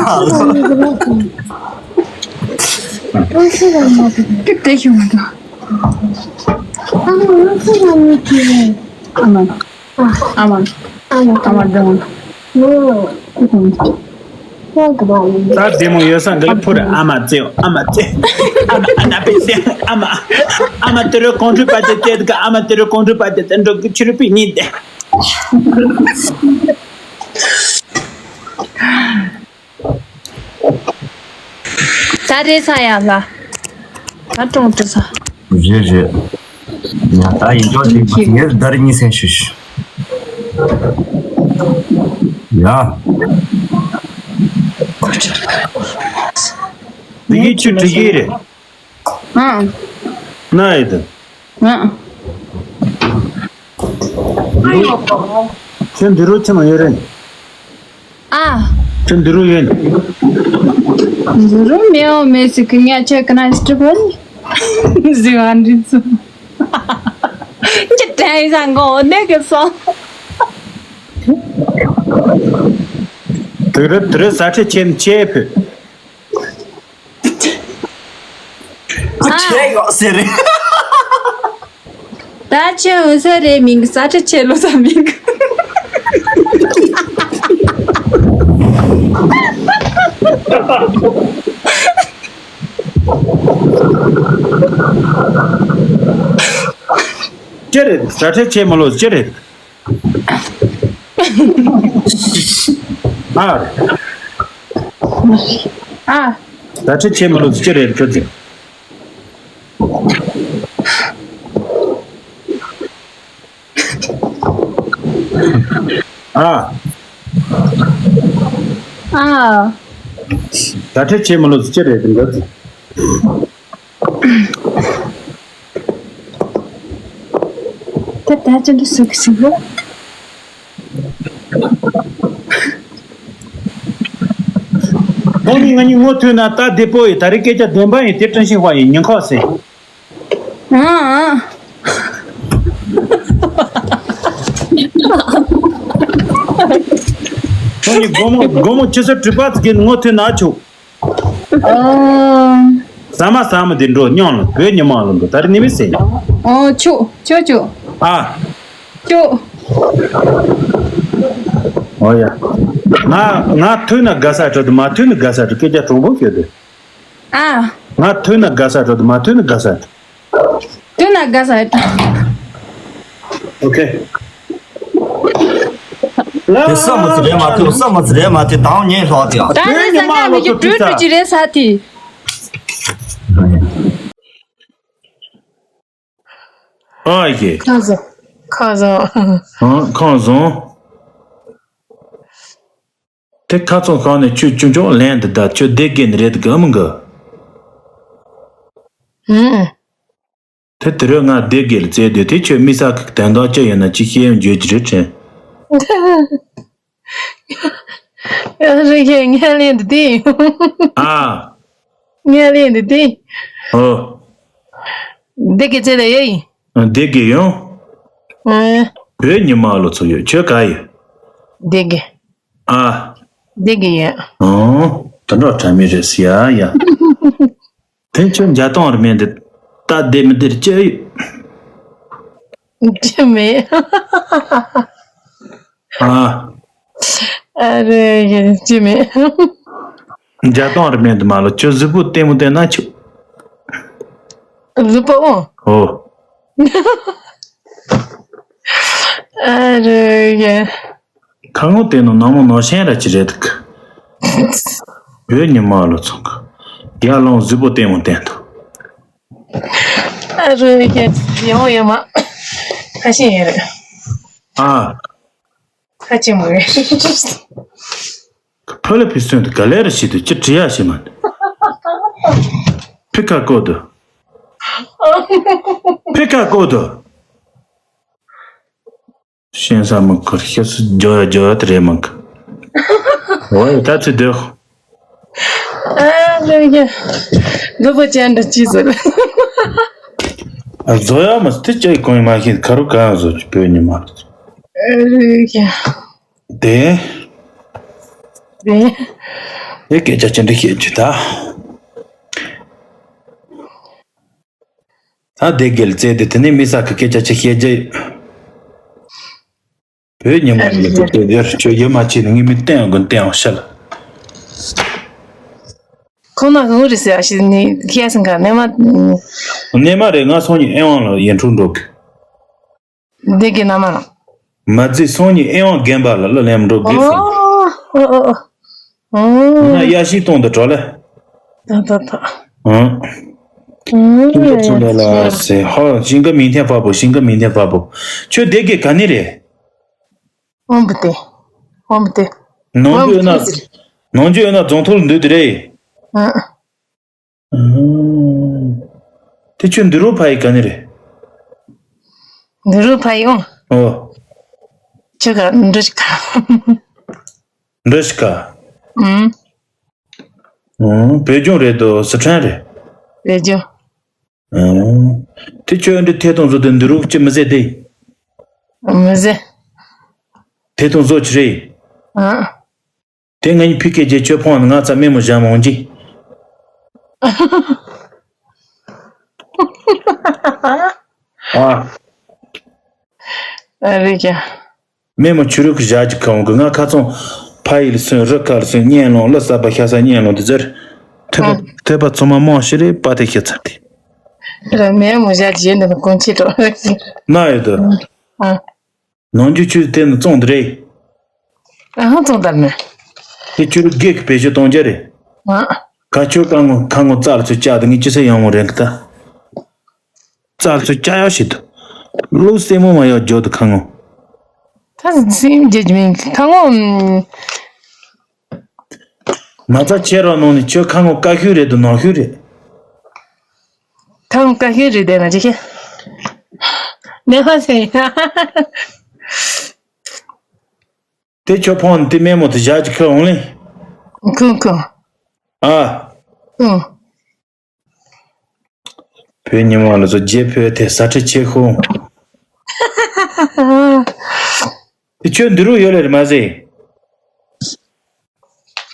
ཏིག་ཏིག་ཡོང་འདུག་ཨ་མ། ཨ་མ། ཨ་མ། ཨ་མ། ཨ་མ། ད་བདེ་མོ་ཡོད་ས་འདི་ལ་ཕུར་ཨ་མ་ཙེའོ་ཨ་མ་ཙེ། ཨ་མ་ཨ་ན་པེ་ཙེ་ཨ་མ། ཨ་མ་དེ་རུ་ཀོང་ཁྲུ་པ་ཏེ་ཙེ་དག་ཨ་མ་དེ་རུ་ཀོང་ཁྲུ་པ་ཏེ་ཙེ་འགྲོ་གི་ཕྱི་རུ་པི་ཉིན་ཏེ། ད་རེས་ས་ཡ་ལ། ད་གྲོང་ཁྱེར་ས། རེད་རེད། ཡ་ད་ཡིན་ཅོག་ཅིག་ངས་ཟླ་རེ་གཉིས་སེང་ཞུ་ཞུ། ཡ། དེ་གི་ཆུ་དྲི་གི་རེད། ཨང་། ན་ཡི་ད། ཨང་། ཁྱོད་འདི་རུ་ཁྱོད་མ་ཡོད་རེད། ཨ། ཁྱོད་འདི་རུ་ཡོད། འདི་རུ་མེའོ་མེ་སི་ཀི་ཉ་ཆེ་ཀ་ན་སི་ཏྲི་བོ་ནི། ཟི་བ་འདི་ཚོ། ཅི་དྲན་ཡིན་ས་མགོ་ནེ་གི་སོ། དེ་རུ་དེ་རུ་ས་ཁྲ་ཆེན་ཆེ་ཕུད། ཁོ་ཆེ་ཡོད་ཟེར་རེད། ད་ཆེ་འོད་ཟེར་རེད་མིང་གི་ས་ཁྲ་ཆེ་ལོ་ས་མིང་གི། ཅི་རེད་ས་ཁྲ་ཆེ་མ་ལོ་ཅི་རེད། ཨ། ཨ། ད་ཁྲི་ཆེན་མོ་ལོ་ཅི་རེད་ཁྱོད་ཀྱི། ཨ། ཨ། ད་ཁྲི་ཆེན་མོ་ལོ་ཅི་རེད་འདོད། ད་ད་ཅི་འདྲ་ཟེར་གི་ཟེར་གི། ཁོང་གཉིས་ང་གཉིས་ངོ་ཐུག་ན་ད་བདེ་པོ་ཡིན། ད་རེས་སྐད་ཆ་བདེན་པ་ཡིན། དེ་བཀྲ་ཤིས་དཔལ་ཡིན་ཉིན་ཁོག་ཟེར། ཨང་། ཁོང་གཉིས་དགོང་མོ་དགོང་མོ་ཁྱི་སོ་གྲུ་པ་ཙི་གིན་ངོ་ཐུག་ན་ཆོག་ཨོ། ཟ་མ་ཟ་མ་དེ་འགྲོ་སྙོང་ལ་བོད་ཉི་མ་ལ་འགྲོ་ད་རེ་ནི་མི་ཟེར། ཨོ་ཆོ་ཆོ་ཆོ། ཨ། ཆོ། ཨོ་ཡ། ང་ང་ཐུག་ན་དགའ་ས་འགྲོ་དུ་མ་ཐུག་ན་དགའ་ས་འགྲོ་སྐད་ཆ་དྲང་པོ་ཤོད་དུ། ཨ། ང་ཐུག་ན་དགའ་ས་འགྲོ་དུ་མ་ཐུག་ན་དགའ་ས་འགྲོ། དུ་ན་དགའ་ས་ཡོད། ཨོ་ཁེ། དེ་བསམ་མ་ཟི་རེད་མ་ཐུབ་བསམ་མ་ཟི་རེད་མ་ཐུབ་དང་ཉེ་ལྷག་དེ་ཡང་། ད་རེས་ས་ང་མི་གི་དུས་དུ་ཅི་རེད་ས་དེ། ཨ་ཡེ། ཁ་ཟོ། ཁ་ཟོ། ཨ་ཁ་ཟོ། དེ་ཁ་ཚོན་ཤོར་ནས་ཁྱོད་ཅུང་ཅུང་ལན་འདི་ད་ཁྱོད་སྡེ་དགེ་ནི་རེད་གི་ཨ་མི་གི། ཧུམ། དེ་དེ་རུ་ང་སྡེ་དགེ་ལ་བཙལ་དུས་དེ་ཁྱོད་མི་ས་གི་དོན་དག་ཅི་ཡིན་ན་ཅི་ཤེས་ཡོན་བརྗོད་ཀྱི་རེད་དྲན། ཨ་རེ་ཁྱེད་ངའི་ལན་འདི་དེ། ཨ། ངའི་ལན་འདི་དེ། ཨོ། སྡེ་དགེ་བཙལ་ལ་ཡེ་ཡིན། སྡེ་དགེ་ཡོང་། ཨ། བོད་ཉི་མ་ལོ་ཚོ་ཡོད་ཁྱོད་ག་ཡོད། སྡེ་དགེ། ཨ། སྡེ་དགེ་ཡོད། ཨོ། དེ་འདྲ་དྲ་མི་རེད་ཟེར་ཡ་ཡ། དེ་ཁྱོད་འཇའ་སྟོང་རི་མེད་འདི་ལྟ་བདེ་མི་བདེར་སྐྱེ་ཡོད། སྐྱེ་མེད། ཨ། ཨ་རེ་ཡེ་སྐྱེ་མེད། འཇའ་སྟོང་རི་མེད་འདི་མ་ལོ་ཁྱོད་གཟུགས་པོ་ལྟད་མོ་བལྟས་ན་ཆོག་གཟུགས་པོ་ཨོ། ཨོ། ཨ་རེ་ཡེ། ཁ་ངོ་དེ་ནི་ནང་མོ་ནོར་ཤན་ར་ཅི་རེད་འདུག་བོད་ཉི་མ་ལོ་ཚོང་གི་ཡར་ལོང་གཟུགས་པོ་ལྟད་མོ་བསྟན་ཐུབ། ཨ་རོ་ཡ་ཡོང་ཡོད་མ། ཁ་ཤས་ཡོད་རེད། ཨ། ཁ་ཆེ་མོ་རེད། ཕ་ལ་ཕི་སོན་དུ་ག་ལེ་ར་ཞིག་ཏུ་ཅི་བྲི་ཡ་ཞིག་མ། ཕི་ཁ་ཀོ་དུ། ཕི་ཁ་ཀོ་དུ། ཤེས་ས་མི་ཁུར་ཤེས་སུ་འཇོ་ཡ་འཇོ་ཡ་དེ་རེད་མང་གི། འོ་ཡ་ད་ཚེ་སྡོད། ཨ་ལོ་ཡ། གི་པོ་ཅན་འདྲ་ཅི་ཟེར། ཨ་བཟོ་ཡ་མ་སྟེ་ཅི་གོང་མ་ཤེས་ཁ་རུ་གང་བཟོ་ཅི་བོད་ཉི་མ། ཨ་ལོ་ཡ། དེ། དེ། དེ་སྐད་ཆ་ཅི་འདྲ་བཤད་རྒྱུ་ད། ད་སྡེ་དགེ་ལ་བཙལ་ཏེ་དེ་ནས་མི་ས་གི་སྐད་ཆ་ཅིག་བཤད་རྒྱུ་ཡོད། བོད་ཉི་མ་ལ་དེ་ལྟ་ཡར་ཁྱོད་ཡོད་མ་ཆེ་ནི་ངས་མི་བསྟན་དགོན་བསྟན་ཤལ། ཁོང་ན་གང་རེད་ཟེར་ཞིག་ནི་ཁྱེད་སང་ག་ནས་མ། ནས་མ་རེད་ང་སང་ཉིན་ཨེ་ཝང་ལ་ཡིན་འཁྲུག་འགྲོ་གི། སྡེ་དགེ་ན་མ་ལ། མ་རྩིས་སང་ཉིན་ཨེ་ཝང་རྒན་པ་ལ་གླུ་ལེན་འགྲོ་གི་ཟེར། ཨོ་ཨོ་ཨོ། ང་ཡ་ཤི་གཏོང་དུ་གྲོ་ལེ། ད་ད་ད། ཨང་། ཨང་། ཁྱིམ་གྱི་ཚོ་ལས་ལ་ཟེར་ཧོ་ཞིང་ཁ་མིང་ཐེན་ཕ་བུ་ཞིང་ཁ་མིང་ཐེན་ཕ་བུ། ཁྱོད་སྡེ་དགེ་ག་ནས་རེད། ཨོམ་བུ་ཏེ། ཨོམ་བུ་ཏེ། ནང་ཨོམ་རྒྱུ་ཡོད་ན། བུ་ཏེ་ཟེར། ནང་རྒྱུ་ཡོད་ན་རྫོང་ཐོག་ལ་འདུག་དེ་རེད། ཨང་། ཨང་། དེ་ཁྱོད་འདི་རུ་ཕ་ཡི་ག་ནས་རེད། འདི་རུ་ཕ་ཡི་ཨོ། ཨོ། ཁྱོད་ག་འདྲ་ཞིག་ག་འདྲ་ཞིག་ག་ཨང་། ཨང་། བོད་ལྗོངས་རེད་དོ་སི་ཁྲོན་རེད། བོད་ལྗོངས། ཨང་། དེ་ཁྱོད་འདི་ཐད་གཏོང་བཟོ་དེ་འདི་རུ་ཅི་མི་ཟེར་ཏེ། མི་ཟེར། ཐད་གཏོང་བཟོ་ཅི་རེད། ཨང་། དེ་ང་གཉིས་ཕི་ཀེ་ཇེ་ཁྱོད་ཕོང་ང་ཚ་མེ་མོ་བཞག་མ་འོང་གྱི། ཨ། ཨ་རེད་ཀྱང་། མེ་མོ་ཆུ་རུག་གི་ཞག་གཅིག་ཁ་འོང་གི་ང་ཁ་ཚོང་ཕ་ཡིལ་སོན་རི་ཁ་ལ་སོན་གཉེན་ལོང་ལ་ས་པ་ཤ་ས་གཉེན་ལོང་དེ་ཟེར། ཐེ་པ་ཨ། ཐེ་པ་ཚོ་མ་མང་ཤི་རེད་པ་དེ་ཤི་ཚར་དེ། ར་མེ་མོ་ཞག་གཅིག་ཡོད་འདི་ན་གོང་ཆེ་འགྲོ། ན་ཡོད་དོ། ཨ། ནང་རྒྱུ་ཆུ་དེ་ནི་བཙོང་དེ་རེད། ཨ་ཧང་བཙོང་དར་ནས། དེ་ཆུ་རུ་སྒེག་གི་བེད་སྤྱོད་གཏོང་རྒྱུ་རེད། ཨ། ཁ་ཆུ་ཁ་ངོ་ཁ་ངོ་རྩ་ལ་ཚུར་བཅག་དེ་ངས་ཅི་ཟེར་ཡང་མོ་རེད་གི་ད། རྩ་ལ་ཚུར་བཅག་ཡག་ཞིག་ཏུ། ལུག་སེན་མོ་མ་ཡག་འཇོག་ཏུ་ཁ་ངོ། ད་སེམས་རྒྱས་ཀྱི་མིན་ཁ་ངོ་། མ་རྩ་ཆེ་རོ་ནང་ནས་ཁྱོད་ཁ་ངོ་དཀར་ཤོས་རེད་དུ་ནག་ཤོས་རེད། ཁ་ངོ་དཀར་ཤོས་རེད་དེ་ན་ཅི་ཁེ། ནས་ཧ་སེ། དེ་ཁྱོད་ཕོང་ནི་དེ་མེ་མོ་དེ་ཞག་གཅིག་ཁ་འོང་ལེ། ཁུ་ཁུ། ཨ། ཁུ། བོད་ཉི་མ་ལ་སོ་རྗེ་བོད་དེ་ས་ཁྲི་ཆེ་ཤོས། དེ་ཁྱོད་འདི་རུ་ཡོད་ལེ་རེད་མ་ཟེ།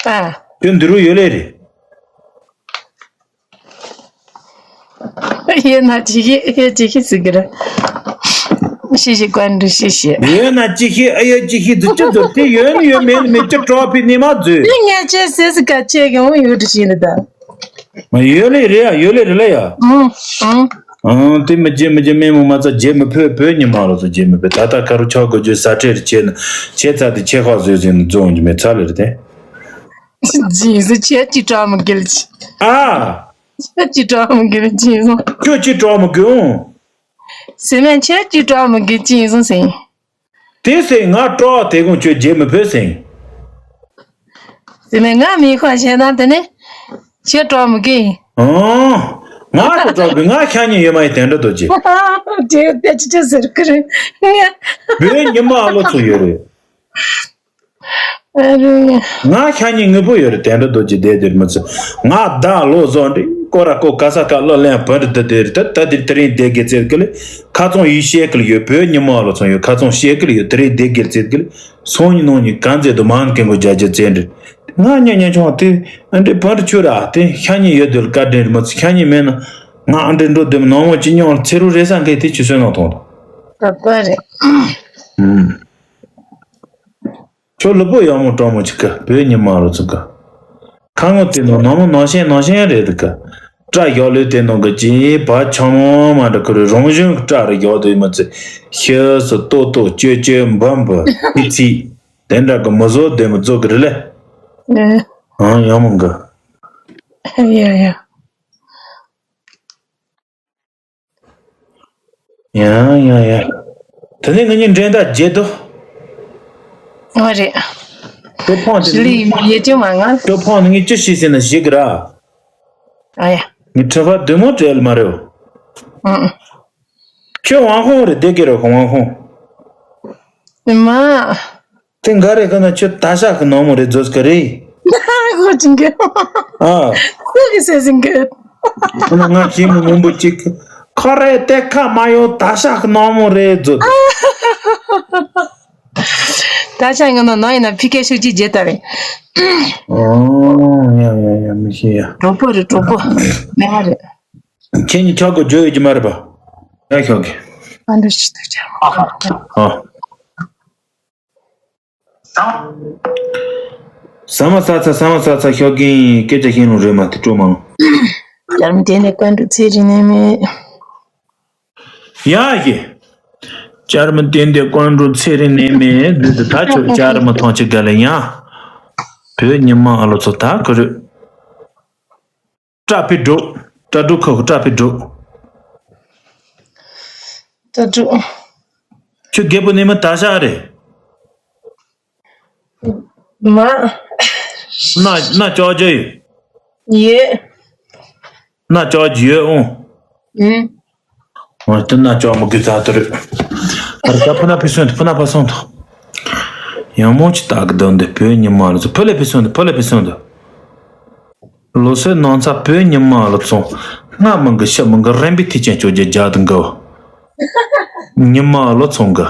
ཨ། ཁྱོད་འདི་རུ་ཡོད་ལེ་རེད། ཡོད་ན་ཅི་ཤེས་ཨེ་ཡོད་ཅི་ཤེས་ཟེར་གི་རེད། ཤེས་ཤེས་ཀ་འདྲི་ཤེས་ཤེས། ཡོད་ན་ཅི་ཤེས་ཨེ་ཡོད་ཅི་ཤེས་འདི་ཅི་ཚོ་དེ་ཡོད་ནི་ཡོད་མེད་ནི་མེད་ཅི་གྲོགས་ཕི་ནི་མ་འཛུལ། དེ་ངས་ཅི་ཟེར་ཟེར་ག་ཅེ་གི་འོང་ཡོད་འདྲི་ཤེས་ནི་ད། མ་ཡོད་ལེ་རེད་ཡ་ཡོད་ལེ་རེད་ལེ་ཡ། ཨང་ཨང་། ཨང་དེ་མི་རྗེ་མི་རྗེ་མེད་མོ་མ་ཚ་རྗེ་མི་ཕོད་བོད་ཉི་མ་ལོ་ཚོ་རྗེ་མི་ཕོད་ད་ལྟ་ཁ་རུ་ཆོག་དགོས་རྒྱུ་ས་ཁྲེར་ཆེ་ན་ཆེ་ཚ་དེ་ཆེ་ཁག་བཟོས་ཟིན་ན་རྫོང་གི་མེད་ཚ་ལེ་རེད་དེ། ཇི་སུ་ཁྱེད་ཀྱི་གྲོགས་མི་དགེ་ལ་ཅི། ཨ། ཁྱེད་ཀྱི་གྲོགས་མི་དགེ་ལ་ཅི་ཡིན་སོང་། ཁྱོད་ཀྱི་གྲོགས་མི་དགེ་འོང་། ཟེར་མས་ཁྱེད་ཀྱི་གྲོགས་མི་དགེ་ཅི་ཡིན་སོང་ཟེར། དེ་ཟེར་ང་གྲོགས་དེ་དགོང་ཁྱོད་རྗེ་མི་ཕོད་ཟེར། དེ་ནས་ང་མི་ཁོ་བྱས་ན་དེ་ནས་ཁྱོད་སྤྲོ་མི་གི། ཨང་། ང་ཁོ་སྤྲོ་གི། ང་ཤ་ཉེ་ཡོད་མ་ཡིན། དེ་འདྲ་འདུག་ཅི། དེ་དེ་ཅི་ཅི་ཟེར་གི་རེད། བོད་ཉི་མ་ཨ་ལོ་ཚོ་ཡོད་རེད། ཨ་རེད། ང་ཤ་ཉེ་དངོས་པོ་ཡོད་རེད། དེ་འདྲ་འདུག་ཅི། དེ་དེར་མི་ཚོ། ང་ད་ལོ་བཟོ་འདྲི་ཀོ་ར་ཀོ་ག་ས་ག་ལོ་ལེན་བོད་འདི་དེ་རེད། ད་ད་དེ་དེ་རིང་བསྡད་གི་ཚེ་གི་ལེ། ཁ་ཚོང་ཡིས་བཤད་གི་ལེ་ཡོད། བོད་ཉི་མ་ཨ་ལོ་ཚོ་ཡོད། ཁ་ཚོང་བཤད་གི་ལེ་ཡོད། དེ་རིང་བསྡད་གི་ཚེ་གི་ལེ། སང་ཉིན་གནངས་ཉིན་གང་ཚེ་དུ་མང་གི་མགོ་རྒྱ་རྒྱ་ཚེ་འདྲི། ང་ཉེ་ཉེ་ཆུང་དེ་ཨ་འདྲེ་བོད་ཆུ་ར་དེ་ཤ་ཉེ་ཡོད་དུས་བཀའ་དྲིན་མ་ཚུ་ཤ་ཉེ་མེད་ན། ང་ཨ་འདྲེ་འགྲོ་དེ་མ་ནང་མོ་ཅི་ཉོང་ཚེ་རུ་རེ་ས་འགའི་དེ་ཆུ་སོན་ནང་ཐོང་དང་། ད་པ་རེད། ཨུམ། ཁྱོད་ལུས་པོ་ཡག་མོ་སྤྲང་མོ་ཅིག་ག་བོད་ཉི་མ་རུ་ཚུགས་ག་ཁ་ངོ་དེ་ནང་ནང་མོ་ནང་ཤན་ནང་ཤན་རེད་ག་སྐྲ་ཞོག་ལོས་དེ་ནང་གི་ཅི་བ་ཆང་མོ་མ་འདྲ་ཁུ་རུ་རང་བཞིན་གི་སྐྲ་རུ་ཞོག་དེ་མ་ཚེ་ཤི་སུ་ཏོ་ཏོ་ཅོ་ཅོ་འབམ་འབུ་ཚི་ཚི། དེ་འདྲ་གི་མི་བཟོ་དེ་མི་བཟོ་གི་རེད་ལེ། ཨེ། ཨང་ཡག་མོ་ག་ཡ་ཡ། ཡང་ཡང་ཡང་། དེ་ནས་ང་གཉིས་འགྲན་ཟླ་བརྗེད་དོ། ཨ་རེད། ཀྲོ་ཕོང་དེ་ཞི་ལི་ཡི་ཡེ་ཅུང་མ་ང་། ཀྲོ་ཕོང་ནི་ངས་ཅི་ཤེས་ཟེར་ན་ཞིག་གི་ར། ཨ་ཡ། ངས་ཁྲི་ཕ་བདུད་མོ་བྲལ་མ་རེད། ཨང་། ཁྱོད་ཝང་ཧོང་རེད་བསྡད་ཀྱི་རེད་ཝང་ཧོང་། མ། དེ་འགའ་རེ་ག་ན་ཁྱོད་ད་ཤག་གི་ནང་མོ་རེད་བཟོས་ག་རེད། ཁོ་ཅིང་གི། ཨ། ཁོ་གི་སེ་ཟིང་གི། ཁོ་ན་ང་ཞིག་མོ་མང་པོ་ཅིག་ཁོ་རེ་དེ་ཁ་མ་ཡོང་ད་ཤག་གི་ནང་མོ་རེད་བཟོས། ད་ཤག་ངི་ནང་ནང་ཡིན་ན་ཕི་ཀེ་ཤུགས་ཀྱིས་རྗེད་ད་རེད། ཨོ་ཡ་ཡ་ཡ་མི་ཤེས་ཡ། གྲོགས་པོ་རེད་གྲོགས་པོ། མེད་མ་རེད། ཁྱེད་གཉིས་ཆག་སྒོ་བརྗོད་ཡོད་ཀྱི་མ་རེད་པ། ཡ་ཤོག་གི། ཨ་འདྲ་ཞིག་ཏུ་ཆག་ཨ། ཟ་མ་ཟ་ཚ་ཟ་མ་ཟ་ཚ་ཤོག་གིན་སྐད་ཆ་ཤེས་ལུང་རེད་མ་དེ་སྤྲོ་མང་། ཡར་མི་དེ་ནས་ཀོན་འགྲོ་ཚེ་རིང་ནས་མེད། ཡ་ཡེ། བཅར་མི་བསྟན་ཏེ་ཀོན་འགྲོ་ཚེ་རིང་ནས་མེད་དུས་དུ་ད་ཆོག་བཅར་མི་ཐོང་ཆེ་ག་ལ་ཡ། བོད་ཉི་མ་ཨ་ལོ་ཚོ་ད་ག་རུ། སྐྲ་ཕི་འགྲོ། སྐྲ་འགྲོ་ཁ་ཁུ་སྐྲ་ཕི་འགྲོ། སྐྲ་འགྲོ། ཁྱོད་རྒད་པོ་ནས་མི་ད་ཤག་རེད། མ། སྣ་སྣ་ལྕོག་རྒྱུ་ཡོད། ཡོད། སྣ་ལྕོག་རྒྱུ་ཡོད་ཨང་། ཨུམ། འོ་དེ་སྣ་ལྕོག་མོ་གི་ཚ་ཐུ་རེད། ཨ་རེ་ད་ཕུ་ན་ཕི་སོན་དུ་ཕུ་ན་ཕ་སོན་དུ། ཡང་མོ་ཅི་ད་གི་དོན་དེ་བོད་ཉི་མ་ལ་ཚོ་ཕུ་ལེ་ཕི་སོན་དུ་ཕུ་ལེ་ཕི་སོན་དུ། ལོ་སེ་ནང་ཚ་བོད་ཉི་མ་ལ་ཚོ། སྔ་མི་གི་ཤི་མི་གི་རན་པའི་ཐིག་ཆེན་ཅོ་རྒྱ་རྒྱ་དུ་འགའ། ཉི་མ་ལ་ཚོ་འགའ།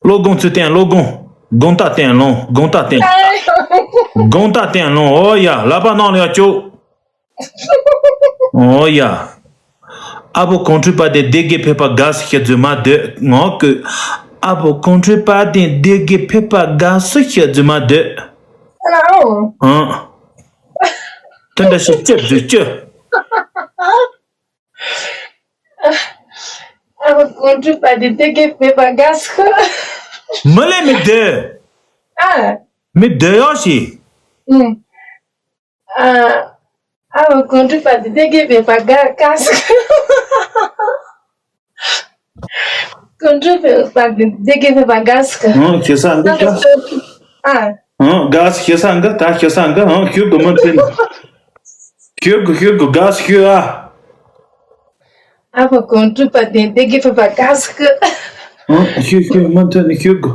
བློ་དགོངས་ཚུལ་བསྟན་བློ་དགོངས། དགོངས་དག་བསྟན་ལོང་དགོངས་དག་བསྟན། དགོངས་དག་བསྟན་ལོང་ཨོ་ཡ་ལ་པ་ནང་ལ་ཡ་ཅོ། ཨོ་ཡ། ཨ་བོ་གོང་ཁྲུས་པ་དེ་སྡེ་དགེ་ཕེབས་པ་དགའ་སུ་ཤི་རྫུན་མ་སྡོད་ངོ་ཀུ། ཨ་བོ་གོང་ཁྲུས་པ་དེ་སྡེ་དགེ་ཕེབས་པ་དགའ་སུ་ཤི་རྫུན་མ་སྡོད། ཨང་། དེ་འདྲ་ཞིག་ཅི་རྫུན་ཅི། ཨ་བོ་གོང་ཁྲུས་པ་དེ་སྡེ་དགེ་ཕེབས་པ་དགའ་སུ། མི་ལས་མི་སྡོད། ཨ། མི་སྡོད་ཡོད་ཞིག་ཨང་། ཨ། ཨ་བོ་གོང་ཁྲུས་པ་དེ་སྡེ་དགེ་ཕེབས་པ་དགའ་དགའ་སུ། གོང་ཁྲུས་པ་དེ་སྡེ་དགེ་ཕེབས་པ་དགའ་སུ། ཨང་ཁྱེད་ས་འདི་དགའ་སུ། ཨ། ཨང་དགའ་སུ་ཁྱེད་ས་འདི་ད་ཁྱེད་ས་འདི་ཨང་ཤུག་གུ་མི་འཐེན། ཤུག་གུ་ཤུག་གུ་དགའ་སུ་ཤུག་ཨ། ཨ་བོ་གོང་ཁྲུས་པ་དེ་སྡེ་དགེ་ཕེབས་པ་དགའ་སུ། ཨང་ཤུག་ཤུག་མི་འཐེན་ཤུག་གུ།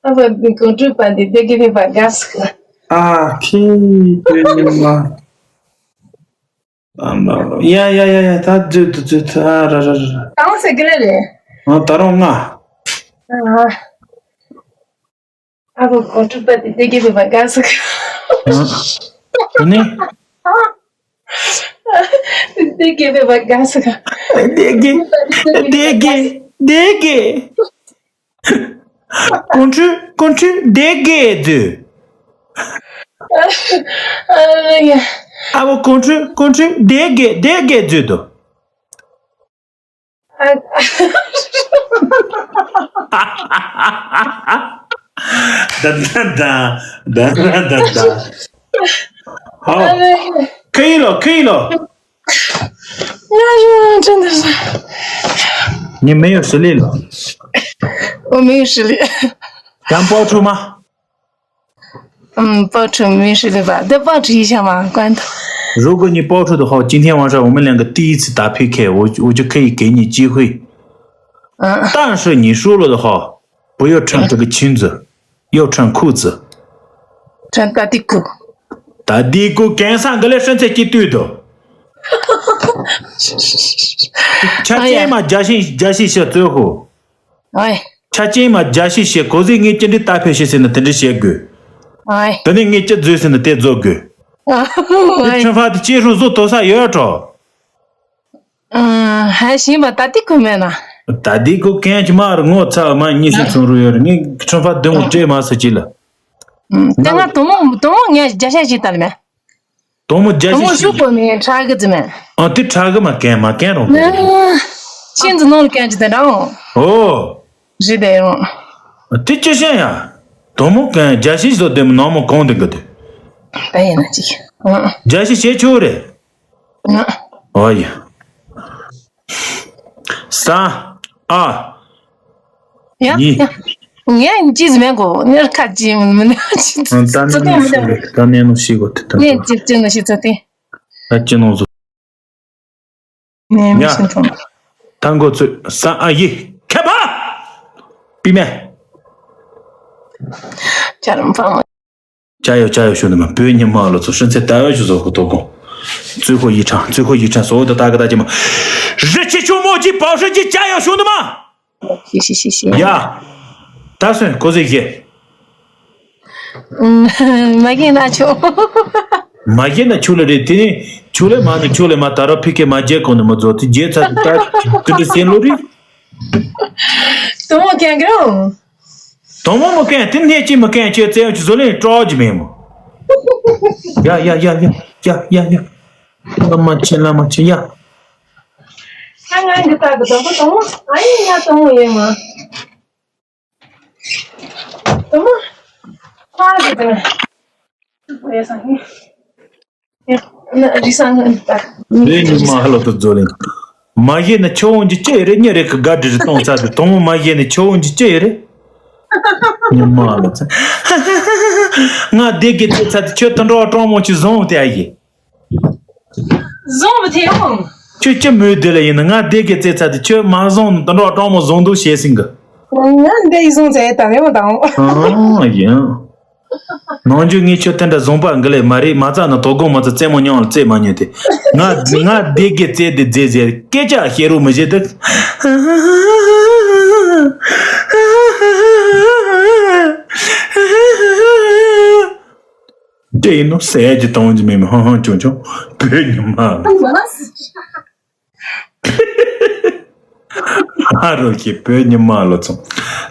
ཨ་བོ་གོང་ཁྲུས་པ་དེ་སྡེ་དགེ་ཕེབས་པ་དགའ་སུ། ཨ་ཁྱི་དེ་ནི་མ། ཡ་ཡ་ཡ་ཡ་ད་བརྗོད་དུ་བརྗོད་དུ་ཨ་ར་ར་ར། ད་འོང་ཟེར་གི་ལེ་རེད། ཨ་ད་རུང་ང་། ཨ། ཨ་བོ་གོང་ཁྲུས་པ་དེ་སྡེ་དགེ་ཕེབས་པ་དགའ་སུ། ཨ་ནི། སྡེ་དགེ་ཕེབས་པ་དགའ་སུ། སྡེ་དགེ། སྡེ་དགེ། སྡེ་དགེ། ཀོང་ཁྲུས་ཀོང་ཁྲུས་སྡེ་དགེ་དུ། ཨ་བོ་ཀོང་ཁྲུས་ཀོང་ཁྲུས་སྡེ་དགེ་སྡེ་དགེ་དུ། ད་ད་ད་ད་ད་ད། ཧའོ། ཁ་ཡིན་ལོ་ཁ་ཡིན་ལོ། ང་རང་ཅན་ད་ས།你没有实力了。我没有实力。讲报出吗？嗯，报仇没事的吧？再报仇一下嘛，关头。如果你报仇的话，今天晚上我们两个第一次打P K，我我就可以给你机会。嗯，但是你输了的话，不要穿这个裙子，要穿裤子。穿打底裤。打底裤干啥？格来身材几对的？ཆ་རྐྱེན་མ་རྒྱ་ཤིང་རྒྱ་ཤིང་ཤ་བཙོས་ཧོ། ཨོའི། ཆ་རྐྱེན་མ་རྒྱ་ཤིང་ཤ་གོ་ཟིག་ངས་ཅི་འདྲི་ལྟ་ཕེ་ཤེས་ཟེར་ན་དེ་འདྲི་བྱེད་དགོས། ཨོའི། དེ་ནས་ངས་ཅི་བཟོས་ཟེར་ན་དེ་བཟོ་དགོས། ཨོའི། ཁྲིམས་ཕ་དེ་ཅི་ཧྲུ་བཟོ་དོ་ས་ཡོད་ཀྲོ། ཨ། ཧ་ཤིང་བ་ད་དེ་ཁུ་མེད་ན། ད་དེ་ཁུ་གན་གྱི་མ་རུ་ངོ་ཚ་མ་གཉིས་སུ་ཚོང་རུ་ཡོད་རེད། ངས་ཁྲིམས་ཕ་དེ་མོ་སྤྲད་མ་ཟེར་གྱི་ལ། ཨ། དེ་ང་དོ་མོ་དོ་མོ་ངས་རྒྱ་ཤ་ཞིག་ལྟ་ལ་མེད། དོ་མོ་རྒྱ་དོ་མོ་ཤིང་ཞུ་ཞིག་གོ་མེད་ཁྲག་གི་རྫི་མེད། ཨ་དེ་ཁྲག་གི་མ་གན་མ་གན་རོང་གན། ཤིང་འཛི་ནོར་གན་གྱི་དེ་འདྲ་འོང་། ཨོ། རི་དེ་རོང་། དེ་ཅི་ཤེས་ཡ། དོ་མོ་གན་རྒྱ་ཤིང་བཟོ་དེ་མོ་ནང་མོ་གོང་དེ་གི་དེ། ད་ཡིན་ན་ཅིག་རྒྱ་ཤིང་བྱེད་ཆོག་རེད། ཨོ་ཡ། ས། ཨ། ཡ་ཡི། ཡ། ངས་ཅི་ཟིག་མེད་གོ། ངས་ཁ་ཅི་མི་ནས་ཅི་ད་ནས་ནོ་ཤི་གོ་ད་ནས་ནོ་ཤི་གོ་དེ་ད་ངས་ཅི་ཅི་ནོ་ཤི་ཚོ་དེ། ད་ཅི་ནོ་ཟོ། ནས་མི་ཤི་ཐོང་། ད་འགོ་ཚུགས་ས། ཨ་ཡི། ཁེ་པ། པི་མེ། ཅ་རམ་ཕང་། ཅ་ཡོ་ཅ་ཡོ་ཤུ་ནི་མ་བོད་ཉི་མ་ལོ་ཚོ་ཧྲིན་ཚེ་ད་ཡོ་ཤུ་ཟོ་ཁོ་ཏོ་གོ། ཙུ་ཁོ་ཡི་ཁྲང་ཙུ་ཁོ་ཡི་ཁྲང་སོ་ད་ད་ག་ད་ཅི་མ། རི་ཆི་ཆུ་མོ་ཅི་པའོ་ཧྲི་ཅི་ཅ་ཡོ་ཤུ་ནི་མ། ཤི་ཤི་ཤི་ཤི། ཡ། ད་སོན་གོ་ཟེ་ཤེ། མ་གིན་ན་ཆོ། མ་གིན་ན་ཆུ་ལ་རེད་དེ་ནི་ཆུ་ལ་མ་ནི་ཆུ་ལ་མ་ད་ར་ཕི་ཀེ་མ་རྒྱལ་གོ་ནི་མ་ཛོ་དེ་རྒྱལ་ཚ་དེ་ད་དེ་དེ་སེ་ལོ་རེད། དོ་མོ་ཀན་གི་རོ། དོ་མོ་མོ་ཀན་དེ་ནས་ཅི་མ་ཀན་ཅི་ཙེ་ཡོ་ཅི་ཟོ་ལེན་ཀྲོ་ཇི་མེ་མོ། ཡ་ཡ་ཡ་ཡ་ཡ་ཡ་ཡ། ལ་མ་ཆེ་ལ་མ་ཆེ་ཡ། ང་ང་འདི་ལྟ་གི་དང་པོ་དང་པོ་ཨ་ཡིན་ང་དང་པོ་ཡིན་མ། དང་པོ་ཁ་གི་དང་པོ་ཡ་སང་ཡིན། ཡ་ན་རི་སང་ང་འདི་ལྟ། བོད་ཉི་མ་ཧ་ལོ་དུ་རྫོ་ལེན། མ་གཞི་ནི་ཆོ་འོང་གི་ཅི་ཡོད་རེད། ཉི་རེད་གི་དགའ་འདྲི་རི་གཏོང་ཚ་དུ་དང་པོ་མ་གཞི་ནི་ཆོ་འོང་གི་ཅི་ཡོད་རེད། ཉི་མ་ཧ་ལོ་ཚ། ང་བདེ་གི་ཚེ་ཚ་དུ་ཁྱོད་དུ་འགྲོ་གྲོང་མོ་ཅི་བཟང་དེ་ཨ་ཡིན། བཟུང་བ་དེ་འོང་། ཁྱོད་ཅི་མོས་དེ་ལ་ཡིན་ན་ང་བདེ་གི་རྩེ་ཚ་དེ་ཁྱོད་མ་བཟུང་ནི་དུ་འགྲོ་གྲོང་མོ་བཟུང་འདུག་བྱས་ཟིན་གི། ང་འདི་ཡི་བཟུང་ཚེ་ད་རེ་མ་དང་། ཨང་ཡིན། ནང་རྒྱུ་ངས་ཁྱོད་དེ་འདྲ་བཟུང་པ་འགི་ལས་མ་རེད། མ་རྩ་ན་དོ་དགོང་མ་རྩ་རྩེད་མོ་མྱོང་ལ་རྩེད་མ་མྱོང་དེ། ང་ང་བདེ་གི་རྩེ་དེ་རྩེ་ཟེར་སྐད་ཆ་བཤད་རོགས་མི་བྱེད་དེ། དེ་ཡིན་ནོ་ཟས་ཀྱི་གཏོང་གི་མེད་མི་ཧང་ཧང་ཆུང་ཆུང་བོད་ཉི་མ། ཧ་རོ་ཞེས་བོད་ཉི་མ་ལོ་ཚོང་།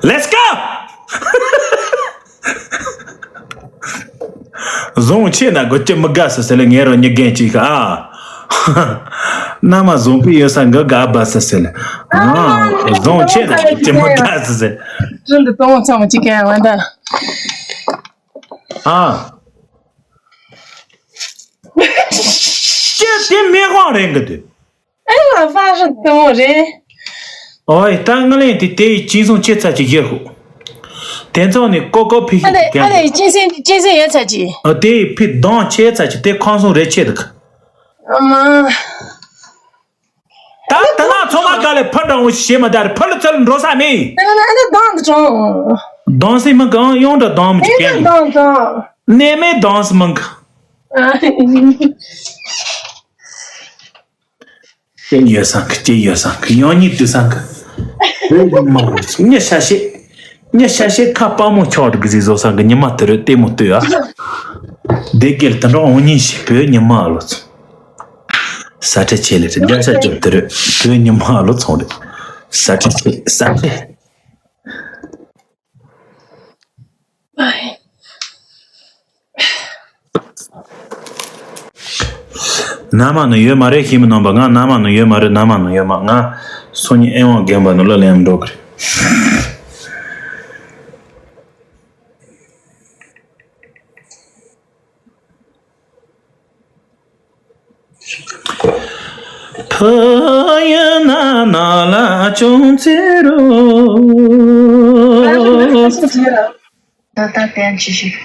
Let's go! བཟུང་ཆེ་ན་དགོད་ཀྱི་མི་དགའ་ས་ཟེར་ལེ་ངས་རོ་ཉི་རྒན་ཅིག་ཨ། མནའ་མ་བཟུང་པའི་ཡོད་ས་འགི་དགའ་བ་ས་ཟེར་ལེ། ཨ། བཟུང་ཆེ་ན་དགོད་ཀྱི་མི་དགའ་ས་ཟེར། རི་འདི་གཏོང་ཚང་མ་ཅིག་གན་བ་འདྲ། ཨ། ཅི་དེ་མི་དབང་རེད་གི་དེ། ཨེ་ལ་ཧྥ་རི་དེ་མོ་རེད། ཨོའི་ད་ང་ལན་དེ་དེ་ཡི་ཅིན་སོང་ཆེ་ཚ་ཅིག་ཡོད་ཧུ། དེ་ཚོ་ནི་ཀོ་ཀོ་ཕི་ཨ་ཞིག་ལེ་ཨ་ལེ་ཅིན་སེན་ཅིན་སེན་ཡོད་ཚ་ཅིག་ཨ་དེ་ཡི་ཕི་གདོང་ཆེ་ཚ་ཅིག་དེ་ཁང་སོང་རེ་ཆེ་འདུག་ཨ་མ། ད་ད་ང་ཚོ་མ་ག་ལེ་ཕ་འདྲ་བོ་ཞེ་མ་ད་རེ་ཕ་ལ་ཚ་ལ་འགྲོ་ས་མེད། ད་ང་ཨ་ནི་གདོང་དུ་གྲོང་། གདོང་སེ་མ་གང་ཡོང་འདྲ་གདོང་མི་ཅིག་ཨེ་ན་གདོང་གྲོང་། ནས་མེད་གདོང་སེ་མ་གང་། ཨ། ཅི་ཡོད་སང་གི་ཅི་ཡོད་སང་གི་ཡང་ཉིད་དུ་སང་གི་བོད་ཉི་མ་ལོ་ཚོ་ཉི་ཤ་ཤེ། ཉི་ཤ་ཤེ་ཁ་པ་མོ་ཆོག་གི་ཟི་བཟོ་སང་གི་ཉི་མ་དུ་རུ་ལྟད་མོ་ལྟོས་ཨ། བདེ་དགེ་དུ་འགྲོ་འོང་ཉིན་ཞིག་བོད་ཉི་མ་ལོ་ཚོ། ས་ཁྲ་ཆེ་ལེ་རེ་རྒྱ་ཤ་རྒྱབ་དུ་རུ་བོད་ཉི་མ་ལོ་ཚོང་རེ། ས་ཁྲ་ཆེ་ས་ཁྲ། ན་མ་ནི་ཡོད་མ་རེད་ཤེས་མི་རྣམ་པ་ང་ན་མ་ནི་ཡོད་མ་རེད་ན་མ་ནི་ཡོད་མ་ང་སོ་ཉི་ཨེ་ཝང་རྒན་པ་ནི་ལ་ལེན་འགྲོ་གི་རེད། ཕ་ཡ་ན་ན་ལ་ཅུང་ཚེ་རོ། ད་ལྟ་བསྟན་ཅི་ཞིག་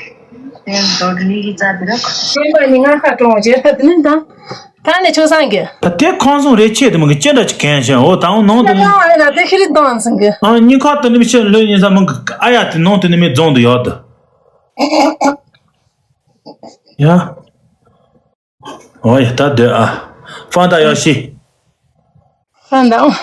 ཡང་འགྲོ་འདི་ནི་ཡི་ཙ་དེ་ར། སེམས་པ་ནི་ང་ཁ་གྲོང་བྱེད་ཐབས་ནི་དང་། ད་ནི་ཆུང་སང་གི་ད་དེ་ཁང་སོང་རེ་ཆེ་དེ་མོ་གི་ཅི་འདྲ་ཅིག་གན་ཞིང་འོ་ད་འོ་ནང་དུ་ནི། ང་ལ་དེ་ཤི་རི་དང་སང་གི་ཨ་ཉི་ཁ་དུ་ནི་མི་ཤེས་ལོས་ཉི་ས་མང་གི་ཨ་ཡ་དེ་ནང་དུ་ནི་མི་རྫོང་དུ་ཡོད་དུ། ཡ། ཨོ་ཡ་ད་སྡོད་ཨ། ཧྥང་ཏ་ཡོ་ཤི། ཧྥང་ཏ། ཨང་།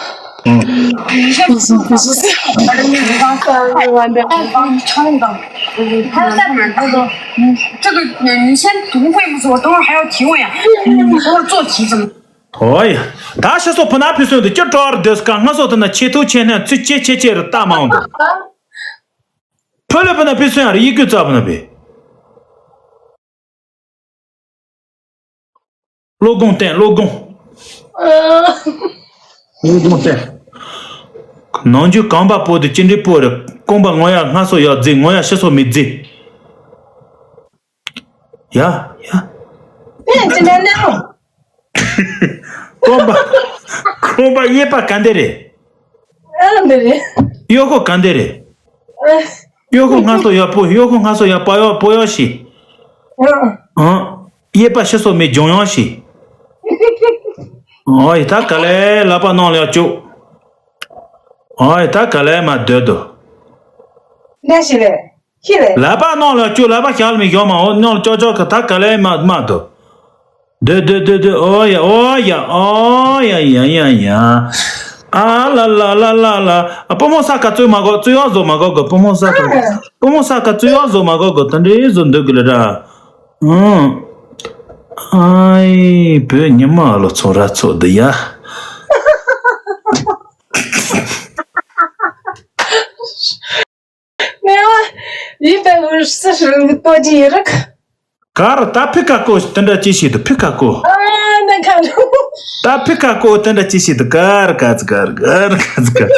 ཨོ་ཡ། ད་ཤ་སོགས་ཕུ་ན་ཕུ་སོན་དུ་ཅི་སྤྲོ་བར་སྡོད་སྐ་ང་སོགས་དུ་ན་ཆེ་ཐུག་ཆེ་ནས་ཚུ་ཆེ་ཆེ་ཆེ་རུ་ལྟ་མང་དུ། ཕུ་ལེ་ཕུ་ན་ཕུ་སོན་ཡ་རུ་ཡི་གུ་རྩ་ཕུ་ན་ཕུ། བློ་དགོངས་བསྟན་བློ་དགོངས། བློ་དགོངས་བསྟན། ནང་རྒྱུད་གང་པ་པོ་དེ་ཅི་འདྲའི་པོ་རེད། རྐང་པ་ངོ་ཡ་སྔ་སོ་ཡ་རྫི་ངོ་ཡ་ཕྱི་སོ་མི་རྫི། ཡ་ཡ། ཨེ་ཅི་འདྲ་ནའོ། རྐང་པ། རྐང་པ་གཡས་པ་ག་འདི་རེད། ཨ་འདི་རེད། གཡོག་ཁོ་ག་འདི་རེད། ཨ། གཡོག་ཁོ་སྔ་སོ་ཡ་པོ་གཡོག་ཁོ་སྔ་སོ་ཡ་པ་ཡ་པོ་ཡ་ཤི། ཨ། ཨང་། གཡས་པ་ཕྱི་སོ་མི་ལྗོང་ཡང་ཤི། ཨོ་ཡི་ད་ག་ལེ་ལ་པ་ནང་ལ་ཡ་བཅུག་ཨོ་ཡི་ད་ག་ལེ་མ་སྡོད་དོ། ནས་ཤི་ལེ། ཤི་ལེ། ལ་པ་ནང་ལ་བཅུག་ལ་པ་ཞག་ལ་མི་ཞོག་མ་འོ་ནང་ལ་ཅོག་ཅོག་གི་ད་ག་ལེ་མ་མ་དོ། སྡོད་སྡོད་སྡོད་སྡོད། ཨོ་ཡ་ཨོ་ཡ་ཨོ་ཡ་ཡ་ཡ་ཡ། ཨ་ལ་ལ་ལ་ལ་ལ། ཨ་བུ་མོ་ས་ཀ་བཙུགས་མ་དགོས། བཙུགས་ཡག་བཟོ་མ་དགོས་གི་བུ་མོ་ས་ཀ་བུ་མོ་ས་ཀ་བཙུགས་ཡག་བཟོ་མ་དགོས་གི་ད་འདྲའི་བཟོ་འདོད་གི་ལ་ར། ཨང་། ཨའི་བོད་ཉི་མ་ལོ་ཚོ་ར་ཚོ་འདི་ཡ། ནེ་བ། ཡིན་པའི་འུར་སི་ཧྲིལ་ཏོ་ཅི་ཡི་རིག་གར་ད་ཕི་ཀ་ཀོ་དེ་འདྲ་ཅི་ཞིག་ཏུ་ཕི་ཀ་ཀོ། ཨ་ན་ཁ་ལོ། ད་ཕི་ཀ་ཀོ་དེ་འདྲ་ཅི་ཞིག་ཏུ་གར་ག་ཙི་གར་གར་ག་ཙི་གར།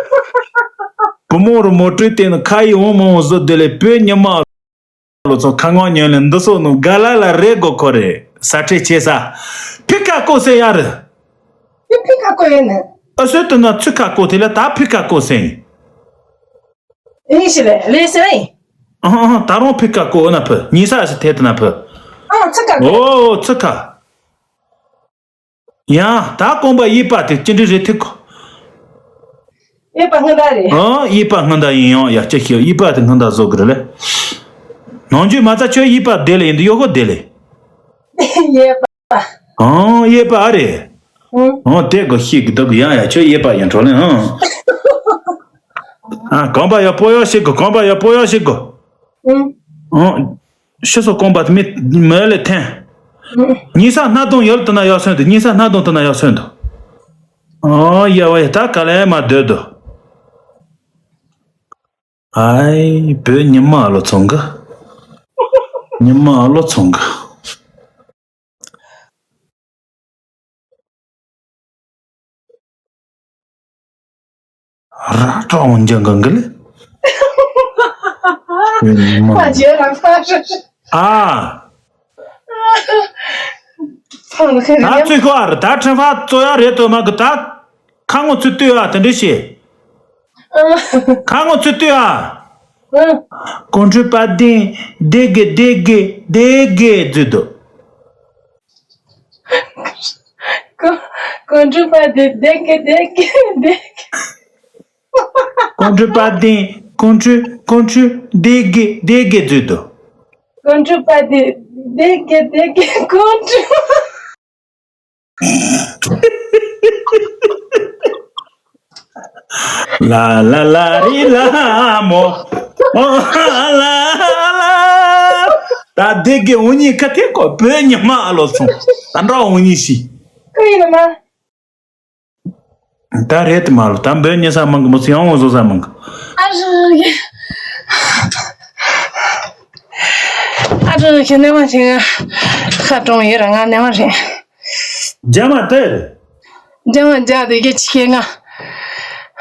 བུ་མོ་རུ་མོ་སྤྲུལ་དེ་ནི་ཁ་ཡི་འོང་མ་འོང་བཟོ་དེ་ལས་བོད་ཉི་མ་ལོ་ཚོ་ཁ་ངོ་ཉོན་ལེ་འདི་སོ་ནུ་ག་ལ་ལ་རེ་གོ་ཁོ་རེ་ས་ཁྲེ་ཆེ་ས། ཕི་ཀ་ཀོ་སེ་ཡ་རེ། ཕི་ཕི་ཀ་ཀོ་ཡོད་ནི། ཨ་སོད་དུ་ན་ཚུ་ཀ་ཀོ་དེ་ལ་ད་ཕི་ཀ་ཀོ་སེ་ཡིན། ཨེ་ཤི་ལེ་ལེ་སེ་ཡིན། ཨ་ཨ་ད་རུང་ཕི་ཀ་ཀོ་ཨ་ན་ཕི་ཉི་ས་ཨ་སི་ཐེ་དུ་ན་ཕི། ཨ་ཚུ་ཀ་ཀོ། ཨོ་ཚུ་ཀ། ཡང་ད་རྐང་པ་གཡས་པ་དེ་ཅི་འདྲ་རེད་ཐིག་གོ། གཡས་པ་སྔོན་པ་རེད། ཨང་གཡས་པ་སྔོན་པ་ཡིན་ཡང་ཡ་ཅི་ཤེས་གཡས་པ་དེ་སྔོན་པ་བཟོ་གི་རེད་ལེ། ནང་རྒྱུད་མ་རྩ་ཁྱོད་གཡས་པ་བདེ་ལེ་ཡིན་འདི་གཡོག་པོ་བདེ་ལེ། གཡས་པ། ཨང་གཡས་པ་ཨ་རེད། ཨང་། ཨང་དེ་གོ་ཤེས་གི་འདུག་ཡང་ཡ་ཁྱོད་གཡས་པ་ཡིན་འགྲོ་ལེ་ཨང་། ཨ་རྐང་པ་ཡ་སྤོ་ཡག་ཤེས་གོ་རྐང་པ་ཡ་སྤོ་ཡག་ཤེས་གོ། ཨང་། ཨང་། ཤི་སོ་རྐང་པ་དེ་མི་མོལ་ལེ་འཐེན། ཉི་ས་སྣ་གདོང་ཡོལ་དུ་ན་ཡག་སོན་དུ་ཉི་ས་སྣ་གདོང་དུ་ན་ཡག་སོན་དུ། ཨོ་ཡ་ཝེ་ད་ག་ལེ་མ་སྡོད་དོ། ཨའི་བོད་ཉི་མ་ཨ་ལོ་ཚོང་གི། ཉི་མ་ཨ་ལོ་ཚོང་གི། ར་ཀྲོང་འཇང་གང་གི་ལེ། ཨ་ཇེ་ར་ཕ་ཧྲ་ཧྲ། ཨ། ཕང་ལ་ཁེ་རེ། ད་ཚུད་ཁོ་ཨ་ར་ད་ཁྲིམས་ཕ་ཙོ་ཡ་རེད་དོ་མ་གི་ད། ཁ་ངོ་ཚུད་ལྟོས་ཨ་དེ་འདྲི་ཤེས། ཁ་ངོ་ཚུད་ལྟོས་ཨ། ཀོང་ཁྲུ་པ་ཏིན་སྡེ་དགེ་སྡེ་དགེ་སྡེ་དགེ་བརྫུས་འདུག་ཀོང་ཀོང་ཁྲུ་པ་ཏིན་སྡེ་དགེ་སྡེ་དགེ་སྡེ་དགེ། ཀོང་ཁྲུ་པ་ཏིན་ཀོང་ཁྲུ་ཀོང་ཁྲུ་སྡེ་དགེ་སྡེ་དགེ་བརྫུས་འདུག་ཀོང་ཁྲུ་པ་ཏིན་སྡེ་དགེ་སྡེ་དགེ་ཀོང་ཁྲུ། ལ་ལ་ལ་རི་ལ་མོ། ཨོ་ལ་ལ། ད་སྡེ་དགེ་འུ་གཉིས་ཁ་ཐེ་ཀོ་བོད་ཉི་མ་ཨ་ལོ་སོང་། ད་འདྲ་འུ་གཉིས་ཤི། ཀུ་ཡིན་ལ་མ། ད་རེད་དེ་མ་ལོ་ད་འབོད་ཉེ་ས་མང་གི་མོ་ཚོ་ཡང་འོང་བཟོ་ས་མང་གི། ཨ་རུ་ཡེ། ཨ་རུ་ཁྱེད་ནས་མ་ཤེས་ང་ཁ་གྲོང་ཡོད་ར་ང་ནས་མ་རེད། རྒྱ་མ་དེར། རྒྱ་མ་རྒྱ་དེ་གེ་ཆི་ཁེ་ང་།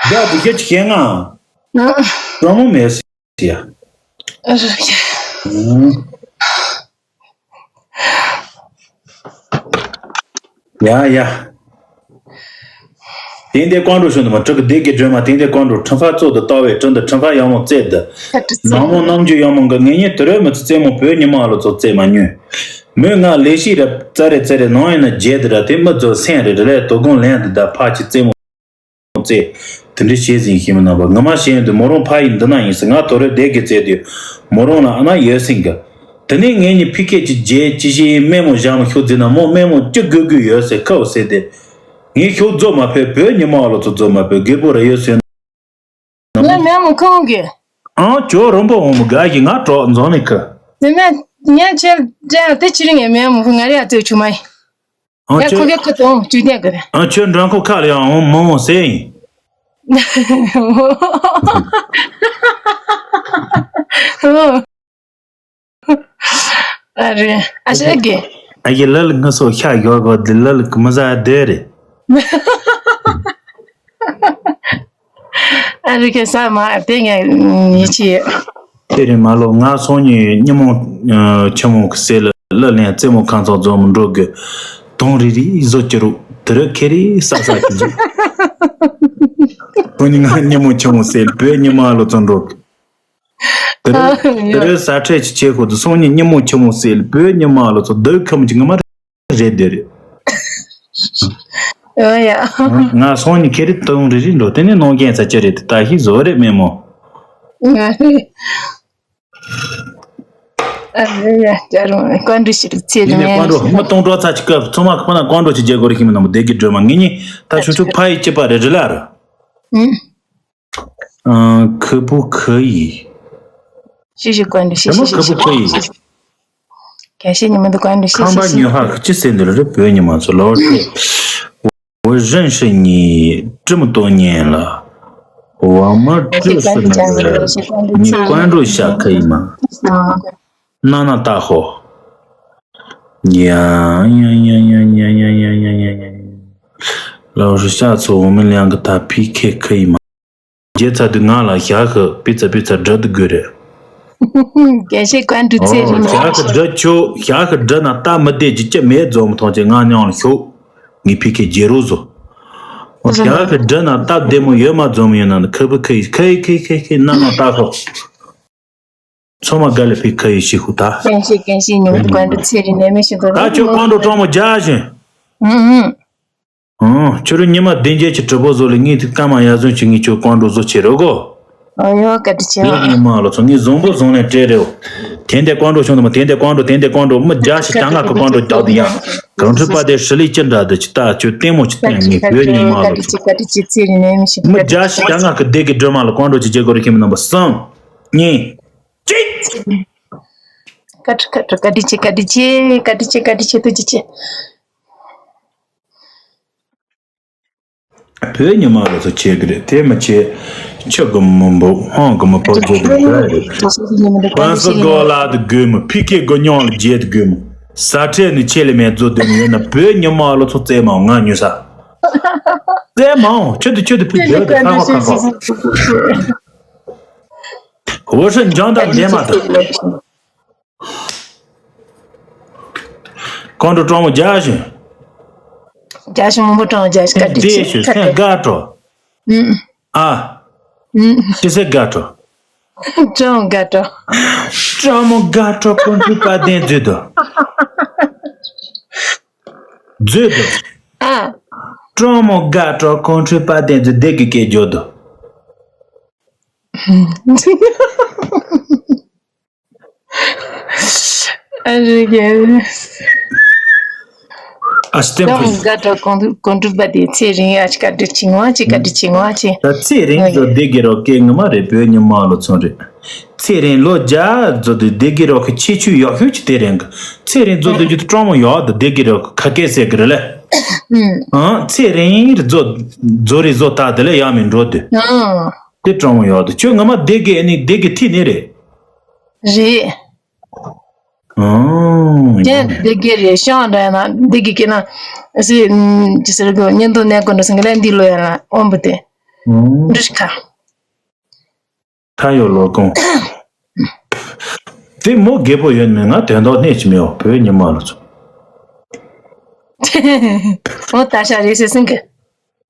རྒྱ་དེ་གེ་ཆི་ཁེ་ང་། ཨ། གྲོང་མོ་མེད་ཟེར་ཡ། ཨ་རུ་ཁྱེད། ཨུམ། ཡ་ཡ། དེ་འདྲའི་ཀོང་ཀྲོ་ཤོད་དུ་མ་གྲི་གི་སྡེ་དགེ་སྒྲོལ་མ་དེ་འདྲའི་ཀོང་ཀྲོ་ཁྲི་ཕ་གཙོ་དུ་ལྟ་བའི་གྲི་འདི་ཁྲི་ཕ་ཡག་མོ་རྩེ་འདི། ཁ་གྲི་རྩེ་ནག་མོ་རྣམ་འགྱུར་ཡག་མོ་འགའ་ངེད་གཉིས་དུ་རེ་མི་ཚེ་རྩེད་མོ་བོད་ཉི་མ་ལོ་ཚོ་རྩེད་མ་ཉོས། མོས་ང་ལས་ཤིག་ར་རྩ་རེ་རྩེ་རེ་ནང་ཡིན་ན་རྗེས་དུ་ར་དེ་མི་ཚོ་སེམས་རེ་རེ་ལས་དོ་དགོང་ལན་དུ་ད་ཕ་གི་རྩེད་མོ་རྩེ། དེ་འདྲའི་བྱེད་ཟིན་ཤེས་མི་ནང་པ་ངི་མ་བྱས་ཡོང་དུས་མོ་རང་ཕ་ཡིན་འདི་ན་ཡིན་ཟེར་ང་དུ་རེ་བསྡད་གི་རྩེ་དུས་མོ་རང་ལ་ཨ་ན་ཡོད་སེང་གི། དེ་ནས་ངེད་གཉིས་ཕི་ཁེ་ཅི་རྗེས་ཅི་ཞིག་སྨན་མོ་བཞག་མོ་ཤོག་རྫི་ན་མོ་སྨན་མོ་ཅི་དགོས་དགོས་ཡོད་ཟེར་ཁ་འོ་ཟེར་ཏེ། ངས་ཤོག་རྫོགས་མ་ཕོད་བོད་ཉི་མ་ལོ་ཚོ་རྫོགས་མ་ཕོད་རྒད་པོ་ར་ཡོད་ཟེར་ན། ངས་སྨན་མོ་ཁོང་གི། ཨང་ཅོ་རོམ་པོ་འོང་མོ་དགའ་གི་ང་གྲོགས་འཛོམས་ནས་ཁ། དེ་ནས་ངས་ཁྱེད་དྲན་དེ་ཕྱི་རིང་ངས་སྨན་མོ་ཁོ་ང་རེ་ཡ་ཚོས་ཆུ་མ་ཡིན། ཡ་ཁོ་གེ་ཁོ་དང་བཅུ་ལྡན་གི་རེད། ཨ་ཁྱོད་འགྲོ་ཁོ་ཁ་ལ་ཡང་འོང་མ་འོང་ཟེར་ཡིན། ཨ་རེ་ཨ་ཞེ་གི། ཨ་ཡེ་ལ་ལ་ངི་སོ་ཤ་ཡོ་གོ་དི་ལ་ལ་གི་མི་ཟ་དེ་རེད། ཨ་རེ་ཁེ་ས་མ་དེ་ངས་ཡིད་ཆེས། དེ་རིང་མ་ལོ་ང་སོང་ཉིན་ཉི་མོ་ཆི་མོ་གི་སེ་ལ་ལ་ལན་རྩེ་མོ་ཁང་ཚང་རྫོང་མི་འགྲོ་གི། དོང་རི་རི་བཟོ་ཅི་རུ་དི་རུ་ཁེ་རི་ས་ས་གི་ཟོ། ཁོ་ཉི་ང་ཉི་མོ་ཆི་མོ་སེ་ལ་བོད་ཉི་མ་ལོ་ཚོ་འགྲོ་གི། དེ་རེད་དེ་རེད་ས་ཁྲལ་གྱི་ཆེ་ཁོ་དུ་སོང་ཉིན་ཉི་མོ་ཆི་མོ་སེ་ལ་བོད་ཉི་མ་ལོ་ཚོ་སྡོད་ཁམ་གྱི་ངོ་མ་རེད་དེ་རེད། ཨོ་ཡ། ང་སོང་ཉིན་ཁེ་རི་དུང་རི་རི་འགྲོ་དེ་ནས་ནོ་རྒྱན་ས་ཅི་རེད་དེ་ད་ཤི་བཟོ་རེད་མེད་མོ། ང་རེད། ཨ་རེད་ཡ་ཅ་རུང་ཀོན་འདྲི་ཞིག་ཚེ་རིང་ཡ་ཞིག་ཚེ་རིང་། མི་སྟོང་གྲོགས་ཚ་ཅིག་སྐབས་ཚང་མ་ཁོ་ན་ཀོན་འགྲོ་ཅི་རྒྱལ་སྒོ་རི་ཤི་མི་ནམ་བདེ་གི་སྒྲོལ་མ་ངེད་གཉིས་ད་ཆུ་ཆུ་ཕ་ཡི་སྐྱི་པ་རེད་རི་ལ་ར། ཁུ་བུ་ཁུ་ཡི། ཤི་ཤི་ཀོན་འདྲི་ཤི་ཤི་ཤི་ཤི། ཁུ་བུ་ཁུ་ཡི། རྒྱ་ཤི་ཉི་མ་འདི་ཀོན་འདྲི་ཤི་ཁང་པ་ཤི་ཤི། ཉོ་ཧ་ཁི་ཅི་ཟེར་འདི་རེད་བོད་ཉི་མ་ཚོ་ལོ་རེད། 我认识你这么多年了，我们这是那个，你关注一下可以吗？娜娜大伙。呀呀呀呀呀呀呀呀呀呀！老师，下次我们两个打P K可以吗？ རྗེས་ཚ་དུས་ང་ལ་ཞག་ཤི་པི་ཚ་པི་ཚ་འདྲ་དུ་དགོས་རེད། རྒྱལ་སྲས་ཀོན་འདྲི་ཚེ་རིང་ཞག་ཤི་འདྲ་ཆོ་ཞག་ཤི་འདྲ་ན་ལྟ་མི་བདེ་ཅི་ཅི་མེད་འཛོམས་ཐོང་ཅི་ང་མྱོང་ལ་ཤོག་ངའི་ཕི་ཁེ་རྗེ་རོ་བཟོ། ཞག་ཤི་འདྲ་ན་ལྟ་བདེ་མོ་ཡོད་མ་འཛོམས་ཡོད་ན་ནི་ཁི་བུ་ཁི་ཡི་ཁི་ཡི་ཁི་ཁི་ཁི་ན་ན་ལྟ་ཤོག་ཚོ་མ་དགའ་ལེ་ཕི་ཁི་ཡི་ཤི་ཧུ་ད། རྒྱལ་སྲས་རྒྱལ་སྲས་ཉི་མ་ཀོན་འདྲི་ཚེ་རིང་ནས་མི་ཤི་འདུག་ད་ཁྱོད་ཀོན་འགྲོ་གྲོགས་མོ་རྒྱག་བཞིན། ཨུ་ཨུ། ཨང་། ཁྱོད་རང་ཉི་མ་བདེ་འཇགས་ཀྱི་གྲི་པོ་བཟོ་ལ་ངས་དེ་སྐར་མ་ཡར་བཟུང་བྱེད་ངས་ཁྱོད་ཀོང་འགྲོ་བཟོ་བྱེད་རོགས་གོ། ཨོ་ཡོ་བཀའ་དྲིན་ཆེ་བོ། ངས་ཉི་མ་ལོ་ཚོ་ངས་བཟང་པོ་བཟང་ལན་སྤྲད་རེད། དེ་འདྲ་ཀོང་འགྲོ་བྱུང་དུ་མ་དེ་འདྲ་ཀོང་འགྲོ་དེ་འདྲ་ཀོང་འགྲོ་མི་བརྒྱ་ཞིག་གྱང་ང་གི་ཀོང་འགྲོ་རྒྱག་དུ་ཡང་གང་ཁྲི་པ་དེ་ཧྲི་ལི་ཅི་འདྲ་དུ་ཅི་ལྟ་ཁྱོད་ལྟད་མོ་ཅི་བསྟན་ངས་བོད་ཉི་མ་ལོ་ཚོ་བཀའ་དྲིན་ཆེ་བཀའ་དྲིན་ཆེ་ཚེ་རིང་ནས་མི་ཤི་མི་བརྒྱ་ཞིག་གྱང་ང་གི་སྡེ་གི་སྒྲོལ་མ་ལ་ཀོང་འགྲོ་ཅི་བྱེད་དགོས་རེད་ཁྱིམ་མི་རྣམ་པ་གསུམ་གཉིས་གཅིག་བཀའ་དྲིན་བཀའ་དྲིན་བཀའ་དྲིན་ཆེ་བཀའ་དྲིན་ཆེ་བཀའ་དྲིན་ཆེ་བཀའ་དྲིན་ཆེ་ཐུགས་རྗེ་ཆེ། བོད་ཉི་མ་ལ་སོགས་བྱེད་ཀྱི་རེད་དེ་མི་བྱེད། ཆུ་གི་མི་འབབ་ཧོང་གི་མི་འབབ་རྒྱུ་དེ་འདྲ་རེད། ཧོན་སི་གོ་ལ་དུ་དགོས་མི་ཕི་ཁེ་གོ་ཉོང་ལ་རྗེས་དུ་དགོས་མི་ས་ཁྲལ་ནི་ཆེ་ལས་མེད་རྫོ་དུ་ཡོད་ན་བོད་ཉི་མ་ལ་སོགས་རྩེད་མ་ང་ཉོས་ས། རྩེད་མ་འོང་ཆུ་དུ་ཆུ་དུ་ཕི་རྒྱུ་དུ་ཁ་ཁོ་ཁ་ཁོ། 我是你讲的，你妈的。 ཀོང་ཀྲོ་ཀྲོང་མོ་རྒྱ་ཞིང་། རྒྱ་ཞིང་མང་པོ་ཀྲོང་རྒྱ་ཞིང་བཀའ་དྲིན་ཆེ་ཁ་དྲིན། དགའ་ཀྲོ། ཨ། ཅི་སེ་དགའ་ཀྲོ། ཀྲོང་དགའ་ཀྲོ། ཀྲོང་མོ་དགའ་ཀྲོ་ཀོང་ཀྲོ་པ་དན་མཛོད་དོ། མཛོད་དོ། ཨ། ཀྲོང་མོ་དགའ་ཀྲོ་ཀོང་ཀྲོ་པ་དན་མཛོད་སྡེ་གི་སྐད་འཇོག་དོ། ཨ་རི་གེ། ཨ་སྟེ་ཀྲོང་དགའ་ཀྲོ་ཀོང་ཀོང་ཀྲོ་པ་དེ་ཚེ་རིང་ཨ་ཅི་བཀའ་དྲིན་ཆེ་ངོ་ཨ་ཅི་བཀའ་དྲིན་ཆེ་ངོ་ཨ་ཅི། ད་ཚེ་རིང་ཚོ་སྡེ་གི་རོགས་སྐད་ངོ་མ་རེད་བོད་ཉི་མ་ལོ་ཚོ་རེད། ཚེ་རིང་ལོ་བརྒྱ་རྫོ་དུ་སྡེ་གི་རོགས་ཀྱི་ཆེ་ཆུ་ཡག་ཤོས་ཀྱི་དེ་རིང་གི་ཚེ་རིང་རྫོ་དུ་རྒྱུ་དུ་ཀྲོང་མོ་ཡག་དུ་སྡེ་གི་རོགས་ཀྱི་ཁ་སྐད་ཟེར་གི་རེད་ལེ། ཨང་ཚེ་རིང་རྫོ་རྫོ་རི་བཟོ་ད་དེ་ལེ་ཡག་མིན་འགྲོ་དུ། དེ་ཀྲོང་མོ་ཡག་དུ་ཁྱོད་ངོ་མ་སྡེ་གི་ཨ་ནི་སྡེ་གི་ཐི་ནི་རེད། རེད། ཨང་། ཅན་སྡེ་གི་རེད་ཤང་འདྲ་ཡ་ན་སྡེ་གི་སྐད་ན་སི་ཅི་ཟེར་གི་ཉན་དུ་ནས་ཀོ་འདྲ་སེང་གི་ལན་འདི་ལོ་ཡ་ན་ཨོམ་བུ་དེ། འདྲ་ཤི་ཁ། ཐ་ཡོ་ལོ་ཀོང་། དེ་མོ་རྒད་པོ་ཡོད་མེད་ང་དོན་དག་གནས་ཀྱི་མེད་འོ་བོད་ཉི་མ་ལ་ཚོ། འོ་ད་ཤ་རེད་ཟེར་སེང་གི།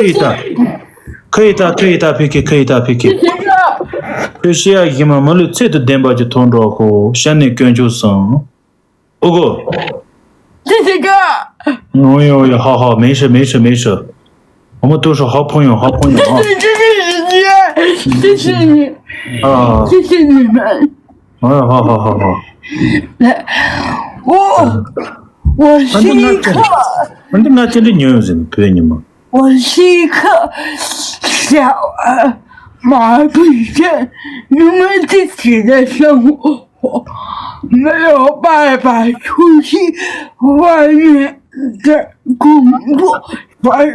可以的，可以的，可以的，PK，可以的，PK。 谢谢啊。 ཁྱོད་ཤི་ཡ་ཞིག་མ་མི་ལུས་ཚད་དང་ལྡན་པ་གྱི་ཐོག་འགྲོ་ཁོ་ཤ་ནས་སྐྱོན་བརྗོད་སོང་། ཨོ་གོ། 谢谢哥。 ཡོ་ཡོ་ཡོ། 好好，没事没事没事。我们都是好朋友，好朋友啊。 谢谢你，谢谢你，啊，谢谢你们。 啊，好好好好。 我我是一个， ཨ་འདི་ང་ཅི་འདྲ་ཉོས་ཡོད་ཟིན་བོད་ཉི་མ། 我是一个小儿麻痺症，因为自己的生活没有办法出去外面的工作，所以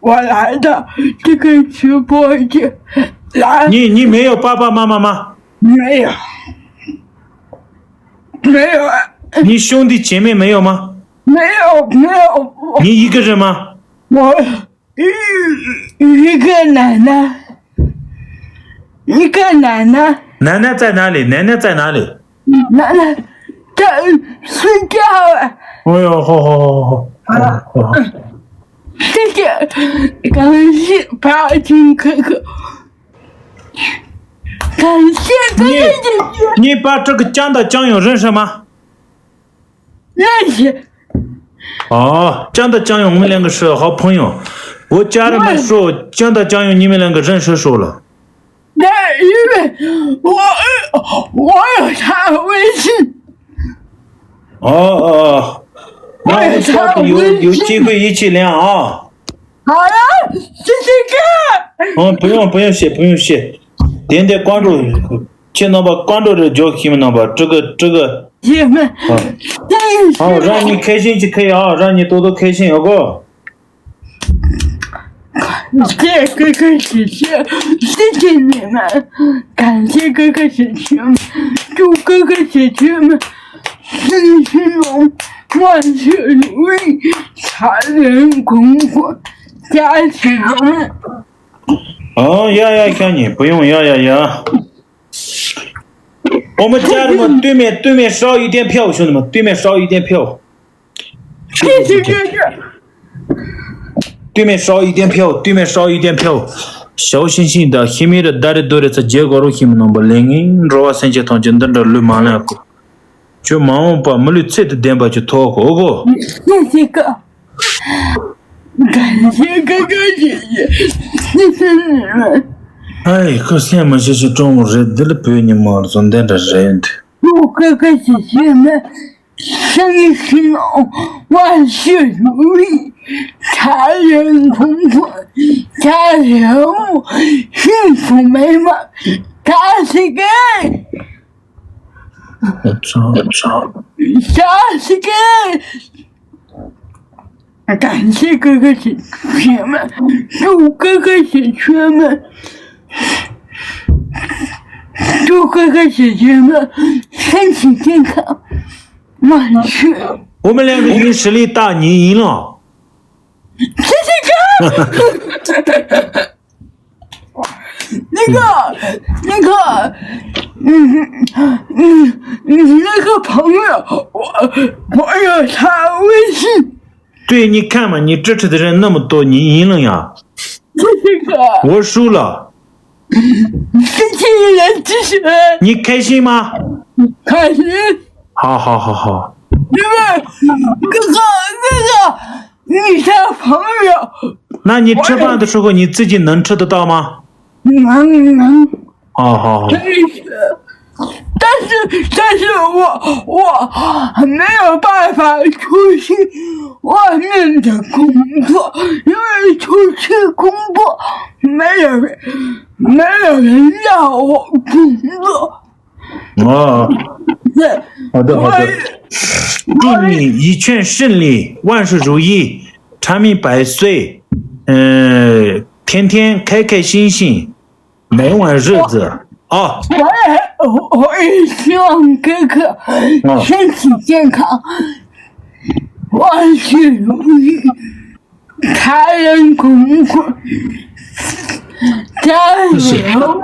我来到这个直播间来。 你你没有爸爸妈妈吗？ 没有，没有， 你兄弟姐妹没有吗？ 没有，没有，我 你一个人吗？ 我一一个奶奶，一个奶奶。 奶奶在哪里？奶奶在哪里？ 奶奶在睡觉了。 哎呦，好好好好好好。 谢谢，感谢白金哥哥，感谢哥哥姐姐。 你把这个江的江勇认识吗？ 认识。 哦，江的江勇，我们两个是好朋友。我加了吗？说江大江用你们两个认识说了。 对，因为我我有他微信。哦哦哦，那我们下次有有机会一起聊啊。好了，谢谢哥。嗯，不用不用谢，不用谢。点点关注，请能把关注的就行了吧？这个这个，姐妹，嗯，真是好，让你开心就可以啊，让你多多开心，好不好？ 谢谢哥哥姐姐，谢谢你们，感谢哥哥姐姐们，祝哥哥姐姐们身体兴隆，万事如意，财源滚滚，家庭。哦，呀呀，想你不用呀呀呀。我们家人们对面对面少一点票，兄弟们，对面少一点票。 谢谢哥哥。对面少一点票，对面少一点票。小星星的黑米的大的多的在结果路西门能把零零弱三千同钱等着绿马来过。就忙我把没绿菜的点吧就拖过过。谢谢哥。感谢哥哥姐姐，谢谢你们。哎，可怜嘛，这是中午热的了，不要你忙了，总等着热的。祝哥哥姐姐们 生意兴隆，万事如意，财源滚滚，家庭幸福美满。感谢给，我操我操！感谢给，感谢哥哥姐姐们，祝哥哥姐姐们，祝哥哥姐姐们身体健康。 我们两个已经实力大，你赢了。谢谢哥。那个，那个，嗯嗯嗯，你那个朋友，我我有他微信。对，你看嘛，你支持的人那么多，你赢了呀。谢谢哥。我输了。谢谢你的支持。你开心吗？开心。 好好好好。因为哥哥，哥哥，你的朋友，那你吃饭的时候你自己能吃得到吗？能能。好好好。但是但是我我没有办法出去外面的工作，因为出去工作没有没有人让我工作。 哦，好的好的。祝你一切顺利，万事如意，长命百岁，呃，天天开开心心，美满日子啊。我也我也希望哥哥身体健康，万事如意。 财源滚滚，家里有。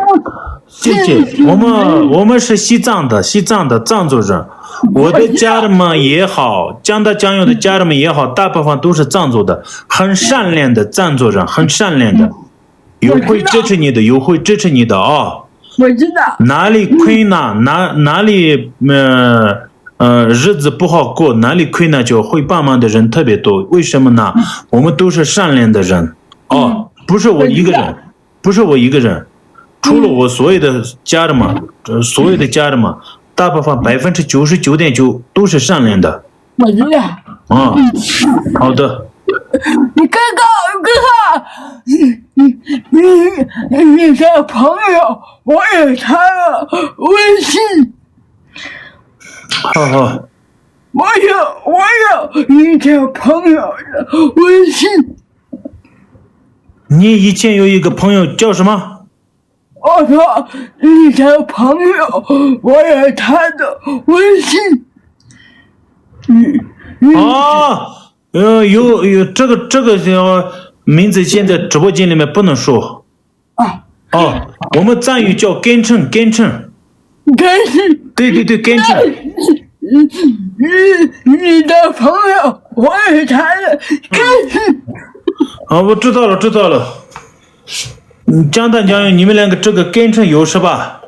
谢谢。我们我们是西藏的，西藏的藏族人。我的家人们也好，江大江勇的家人们也好，大部分都是藏族的，很善良的藏族人，很善良的，有会支持你的，有会支持你的啊。我知道。哪里困难，哪哪里呃呃日子不好过，哪里困难就会帮忙的人特别多。为什么呢？我们都是善良的人。哦，不是我一个人，不是我一个人，除了我所有的家人们，呃所有的家人们，大部分百分之九十九点九都是善良的。我知道。啊，好的。你哥哥，哥哥，你你你你的朋友，我有他的微信。好好。我有我有你的朋友的微信。 你以前有一个朋友叫什么？我说你的朋友，我有他的微信。嗯嗯。哦，呃，有有这个这个叫名字，现在直播间里面不能说。啊，哦，我们藏语叫干秤，干秤。干秤。对对对，干秤。你你的朋友，我有他的干秤。啊，我知道了，知道了。嗯，江大江勇，你们两个这个干秤有是吧？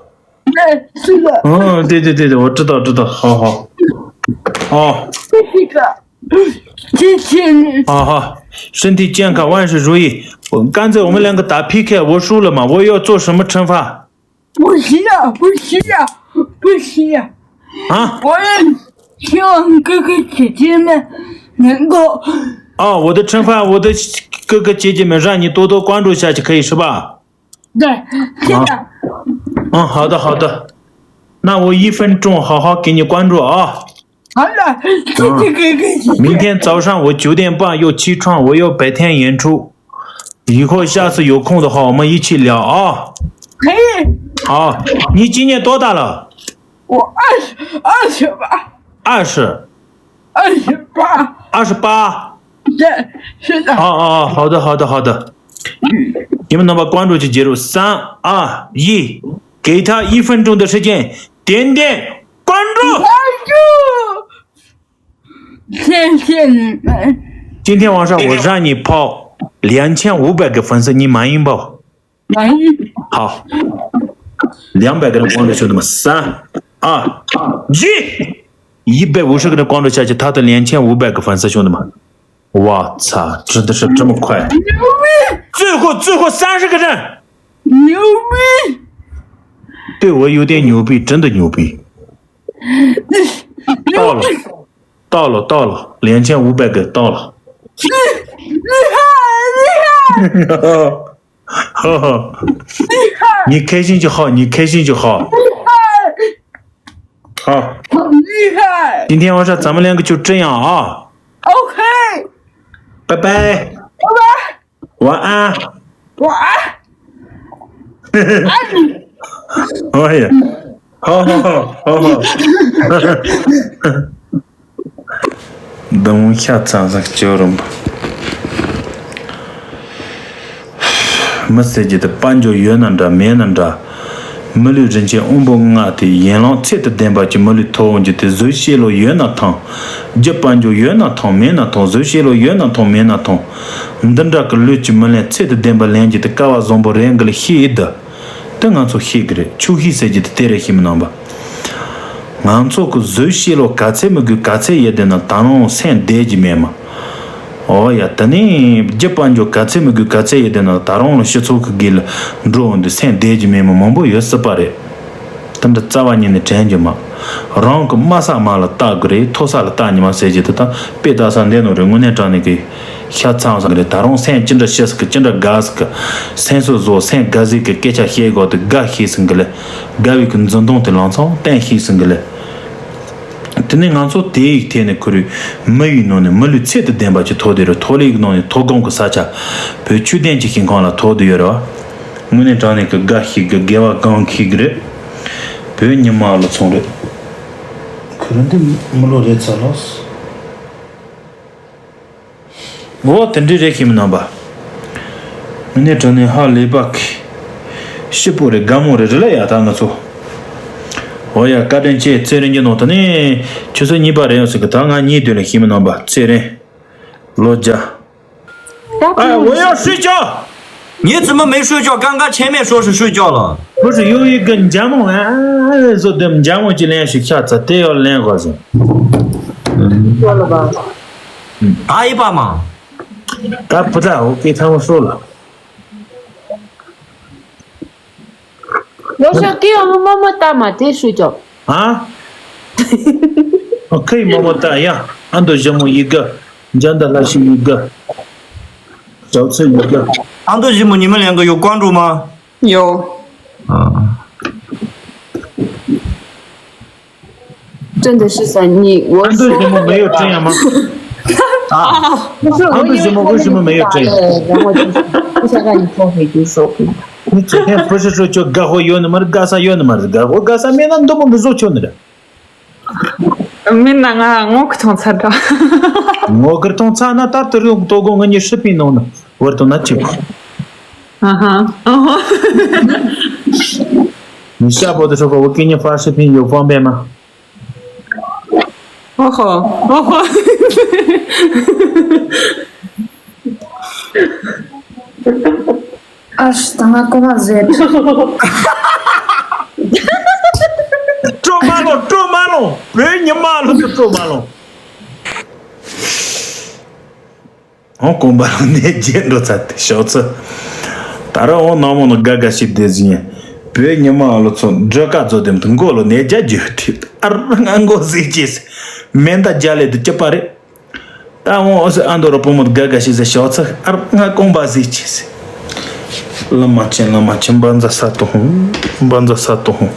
对，是的。嗯，对对对对，我知道知道，好好。哦，谢谢哥，谢谢你。好好。身体健康，万事如意。刚才我们两个打P K，我输了嘛，我要做什么惩罚？不需要，不需要，不需要。啊？我也希望哥哥姐姐们能够……哦，我的惩罚，我的哥哥姐姐们，让你多多关注下去，可以是吧？对，是的。嗯，好的，好的。那我一分钟好好给你关注啊。好了，谢谢哥哥姐姐。明天早上我九点半要起床，我要白天演出。以后下次有空的话，我们一起聊啊。可以。好，你今年多大了？我二十，二十吧。二十。二十八。二十八。对，是的。哦哦，好的好的好的。你们能把关注就接入三二一，给他一分钟的时间，点点关注。关注。谢谢你们。今天晚上我让你跑两千五百个粉丝，你满意不？满意。好，两百个人光着兄弟们，三二一，一百五十个人光着下去，他的两千五百个粉丝，兄弟们，我操，真的是这么快！最后最后三十个人，牛逼！对我有点牛逼，真的牛逼。到了，到了，到了，两千五百个到了。厉害，厉害！哈哈，你开心就好，你开心就好。好，好厉害！今天晚上咱们两个就这样啊。OK，拜拜，拜拜。晚安。晚安。哎呀，好好好好好。 དུང་ཤ་ཚ་ཟིག་ཅོ་རུམ་པ། མི་ཟེར་རྒྱུ་དེ་དཔལ་འབྱོར་ཡོད་ན་འདྲ་མེད་ན་འདྲ། མི་ལུས་རིན་ཆེན་དབང་པོ་ལྔ་དེ་ཡན་ལག་ཚད་དུ་ལྡན་པ་གྱི་མི་ལུས་ཐོབ་འོང་རྒྱུ་དེ་གཟུགས་བྱེད་ལོ་ཡོད་ན་ཐང་། རྒྱུ་དཔལ་འབྱོར་ཡོད་ན་ཐང་མེད་ན་ཐང་གཟུགས་བྱེད་ལོ་ཡོད་ན་ཐང་མེད་ན་ཐང་། འདི་འདྲ་གི་ལུས་ཀྱི་མི་ལེན་ཚད་དུ་ལྡན་པ་ལེན་རྒྱུ་དེ་སྐལ་བ་བཟང་པོ་རེད་འགི་ལ་ཤེས་ཡིན་དུ། དེ་ང་ཚོ་ཤེས་གི་རེད། ཆོས་ཤེས་ཟེར་གྱི་དེ་དེ་རེད་ཤེས་མི་ནང་པ། ང་ཚོ་གི་གཟུགས་བྱེད་ལོ་ག་ཚད་མི་དགོས་ག་ཚད་ཡོད་དེ་ན་ད་རུང་སེམས་བདེ་གི་མེད་མ། ཨོ་ཡ་དེ་ནས་རྒྱུ་དཔལ་འབྱོར་ག་ཚད་མི་དགོས་ག་ཚད་ཡོད་དེ་ན་ད་རུང་ལ་སྤྱི་ཚོགས་ཀྱི་སྒེར་ལ་འགྲོ་འོང་དུ་སེམས་བདེ་གི་མེད་མ་མང་པོ་ཡོད་སྲིད་པ་རེད། དེ་འདྲ་རྩ་བ་ཉིད་ནས་དྲན་རྒྱུ་མ། རང་གི་དམའ་ས་དམའ་ལ་ལྟ་དགོས་རེད། མཐོ་ས་ལ་ལྟ་ཉི་མ་ཟེར་གྱི་དེ་དང་དཔེ་ལྟ་ས་འདི་ནོ་རེད། དངོས་གནས་དྲང་གནས་ཀྱི། ཤ་ཚ་བ་ཟིག་རེད། ད་རུང་སེམས་ཅི་འདྲ་ཤི་ཟིག་གི་ཅི་འདྲ་དགའ་ཟིག་གི། སེམས་གསོ་བཟོ་སེམས་དགའ་ཟིག་གི་སྐད་ཆ་བཤད་དགོས་དེ་དགའ་ཤེས་ཟིག་གི་ལེ། དགའ་བའི་གི་འཛུམ་མདངས་དེ་ལང་ཚང་བསྟན་ཤེས་ཟིག་གི་ལེ། དེ་ནས་ང་ཚོ་དེ་ཡིག་ཐད་ནས་ཁུར་རུ་མི་ཡི་ནང་ནས་མི་ལུས་ཚད་དུ་ལྡན་པ་ཅིག་ཐོག་དེ་རུ་ཐོག་ལེ་ཡིག་ནང་ནས་ཐོག་སྒང་གི་ས་ཆ་བོད་ཆོས་ལྡན་གྱི་ཤིང་ཁང་ལ་ཐོག་དུ་ཡོད་རེད་བ། དངོས་གནས་དྲང་གནས་ཀྱི་དགའ་ཤེས་གི་དགེ་བ་གང་ཁེ་གི་རེད། བོད་ཉི་མ་ལ་ཚོང་རེད། ཁུར་འདི་མི་ལོ་རེད་ཚ་ལོས། འོ་དེ་འདྲའི་རེད་ཤེས་མི་ནང་པ། དངོས་གནས་དྲང་གནས་ཧ་ལས་པ་གི། སྐྱིད་པོ་རེད་དགའ་མོ་རེད་རེད་ལ་ཡ་ད་ང་ཚོ། འོ་ཡ་བཀའ་དྲིན་ཆེ་ཚེ་རིང་གི་ནང་དུ་ནས་ཆུ་ཚོད་གཉིས་པ་རེད་ཡོང་ཟིག་གི་ད་ང་གཉིས་དུས་ལ་ཤེས་མི་ནང་པ་ཚེ་རིང་། ལོ་བརྒྱ། ད་ཨ་འོ་ཡ་ཧྲུའུ་ཅོ། 你怎么没睡觉？刚刚前面说是睡觉了。 不是有一个འཇམ་མོ་ཨ་ཨ་ཨ་ཟོ་དེ་འཇམ་མོ་གྱི་ལན་ཞིག་ཤ་ཚ་དེ་ཡོད་ལན་གོ་ཟིན། 说了吧？ ད་ཡིན་པ་མ། ད་བུ་ད་འོ་ཀེ་ཐང་སོ་ལ། ལོ་ཤ་ཀི་ཨ་མ་མ་ཏ་མ་དེ་ཧྲུའུ་ཅོ། ཨ། ཨ་ཁེ་མ་མ་ཏ་ཡ། ཨ་མདོ་ཞི་མོ་ཡི་ག་འཇམ་ད་ལ་ཤི་ཡི་ག་ཞའོ་ཚེ་ཡི་ག 安德吉姆，你们两个有关注吗？有。啊。 真的是三，你我说安德吉姆没有这样吗？啊，不是，我以为他那个打了，然后就是不想让你后悔，就说不。你昨天不是说叫干活有那么的干啥有那么的干活干啥没那么多么个做球的了？没那个，我可通才着。我可通才那打的用多过我你视频弄的，我都那球。啊哈，哦。你下播的时候我给你发视频有方便吗？ ཨོ་ཧོ། ཨོ་ཧོ། ཨ་ཤི་ད་ང་ཀོ་མ་ཟེར། སྤྲོ་མ་ལོ། སྤྲོ་མ་ལོ། བོད་ཉི་མ་ལོ་སུ་སྤྲོ་མ་ལོ། ཨོ་ཀོང་པ་ལ་ནས་རྗེས་འགྲོ་ཚར་ཏེ་ཤོག་ཚུ། ད་ར་ཨོ་ནག་མོ་ནི་དགའ་དགའ་ཞིག་བསྡད་ཟིན་ཡ། བོད་ཉི་མ་ལོ་ཚོ་འགྲོ་ཀ་ཛོ་དེམ་དུ་མགོ་ལོ་ནས་རྒྱ་རྒྱུ་ཐིག་ཨ་ར་ང་མགོ་ཟིག་ཅེས། མེ་མདའ་རྒྱ་ལས་དུ་སྐྱིད་པ་རེད། ད་ཨོ་ཨོ་སི་ཨ་མདོ་ར་བུ་མོ་དགའ་དགའ་ཞིག་ཟེར་ཤོག་ཚུ་ཨ་ར་ང་ཀོང་པ་ཟིག་ཅེས། བླ་མ་ཆེན་བླ་མ་ཆེན་བཛྲ་ས་ཏོ་ཧོང་། བཛྲ་ས་ཏོ་ཧོང་།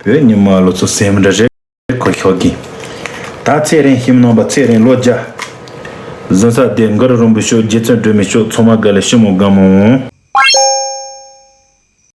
བོད་ཉི་མ་ལོ་ཚོ་སེམས་འདྲ་རེད་ཁོ་ཤོག་གི། ད་ཚེ་རིང་ཁྱིམ་ནང་པ་ཚེ་རིང་ལོ་བརྒྱ། གཟན་ས་སྡེ་མགར་རོང་པོའི་ཤོག་རྗེ་བཙུན་སྒྲོལ་མའི་ཤོག་ཚང་མ་དགའ་ལེ་ཤི་མོ་དགའ་མོ།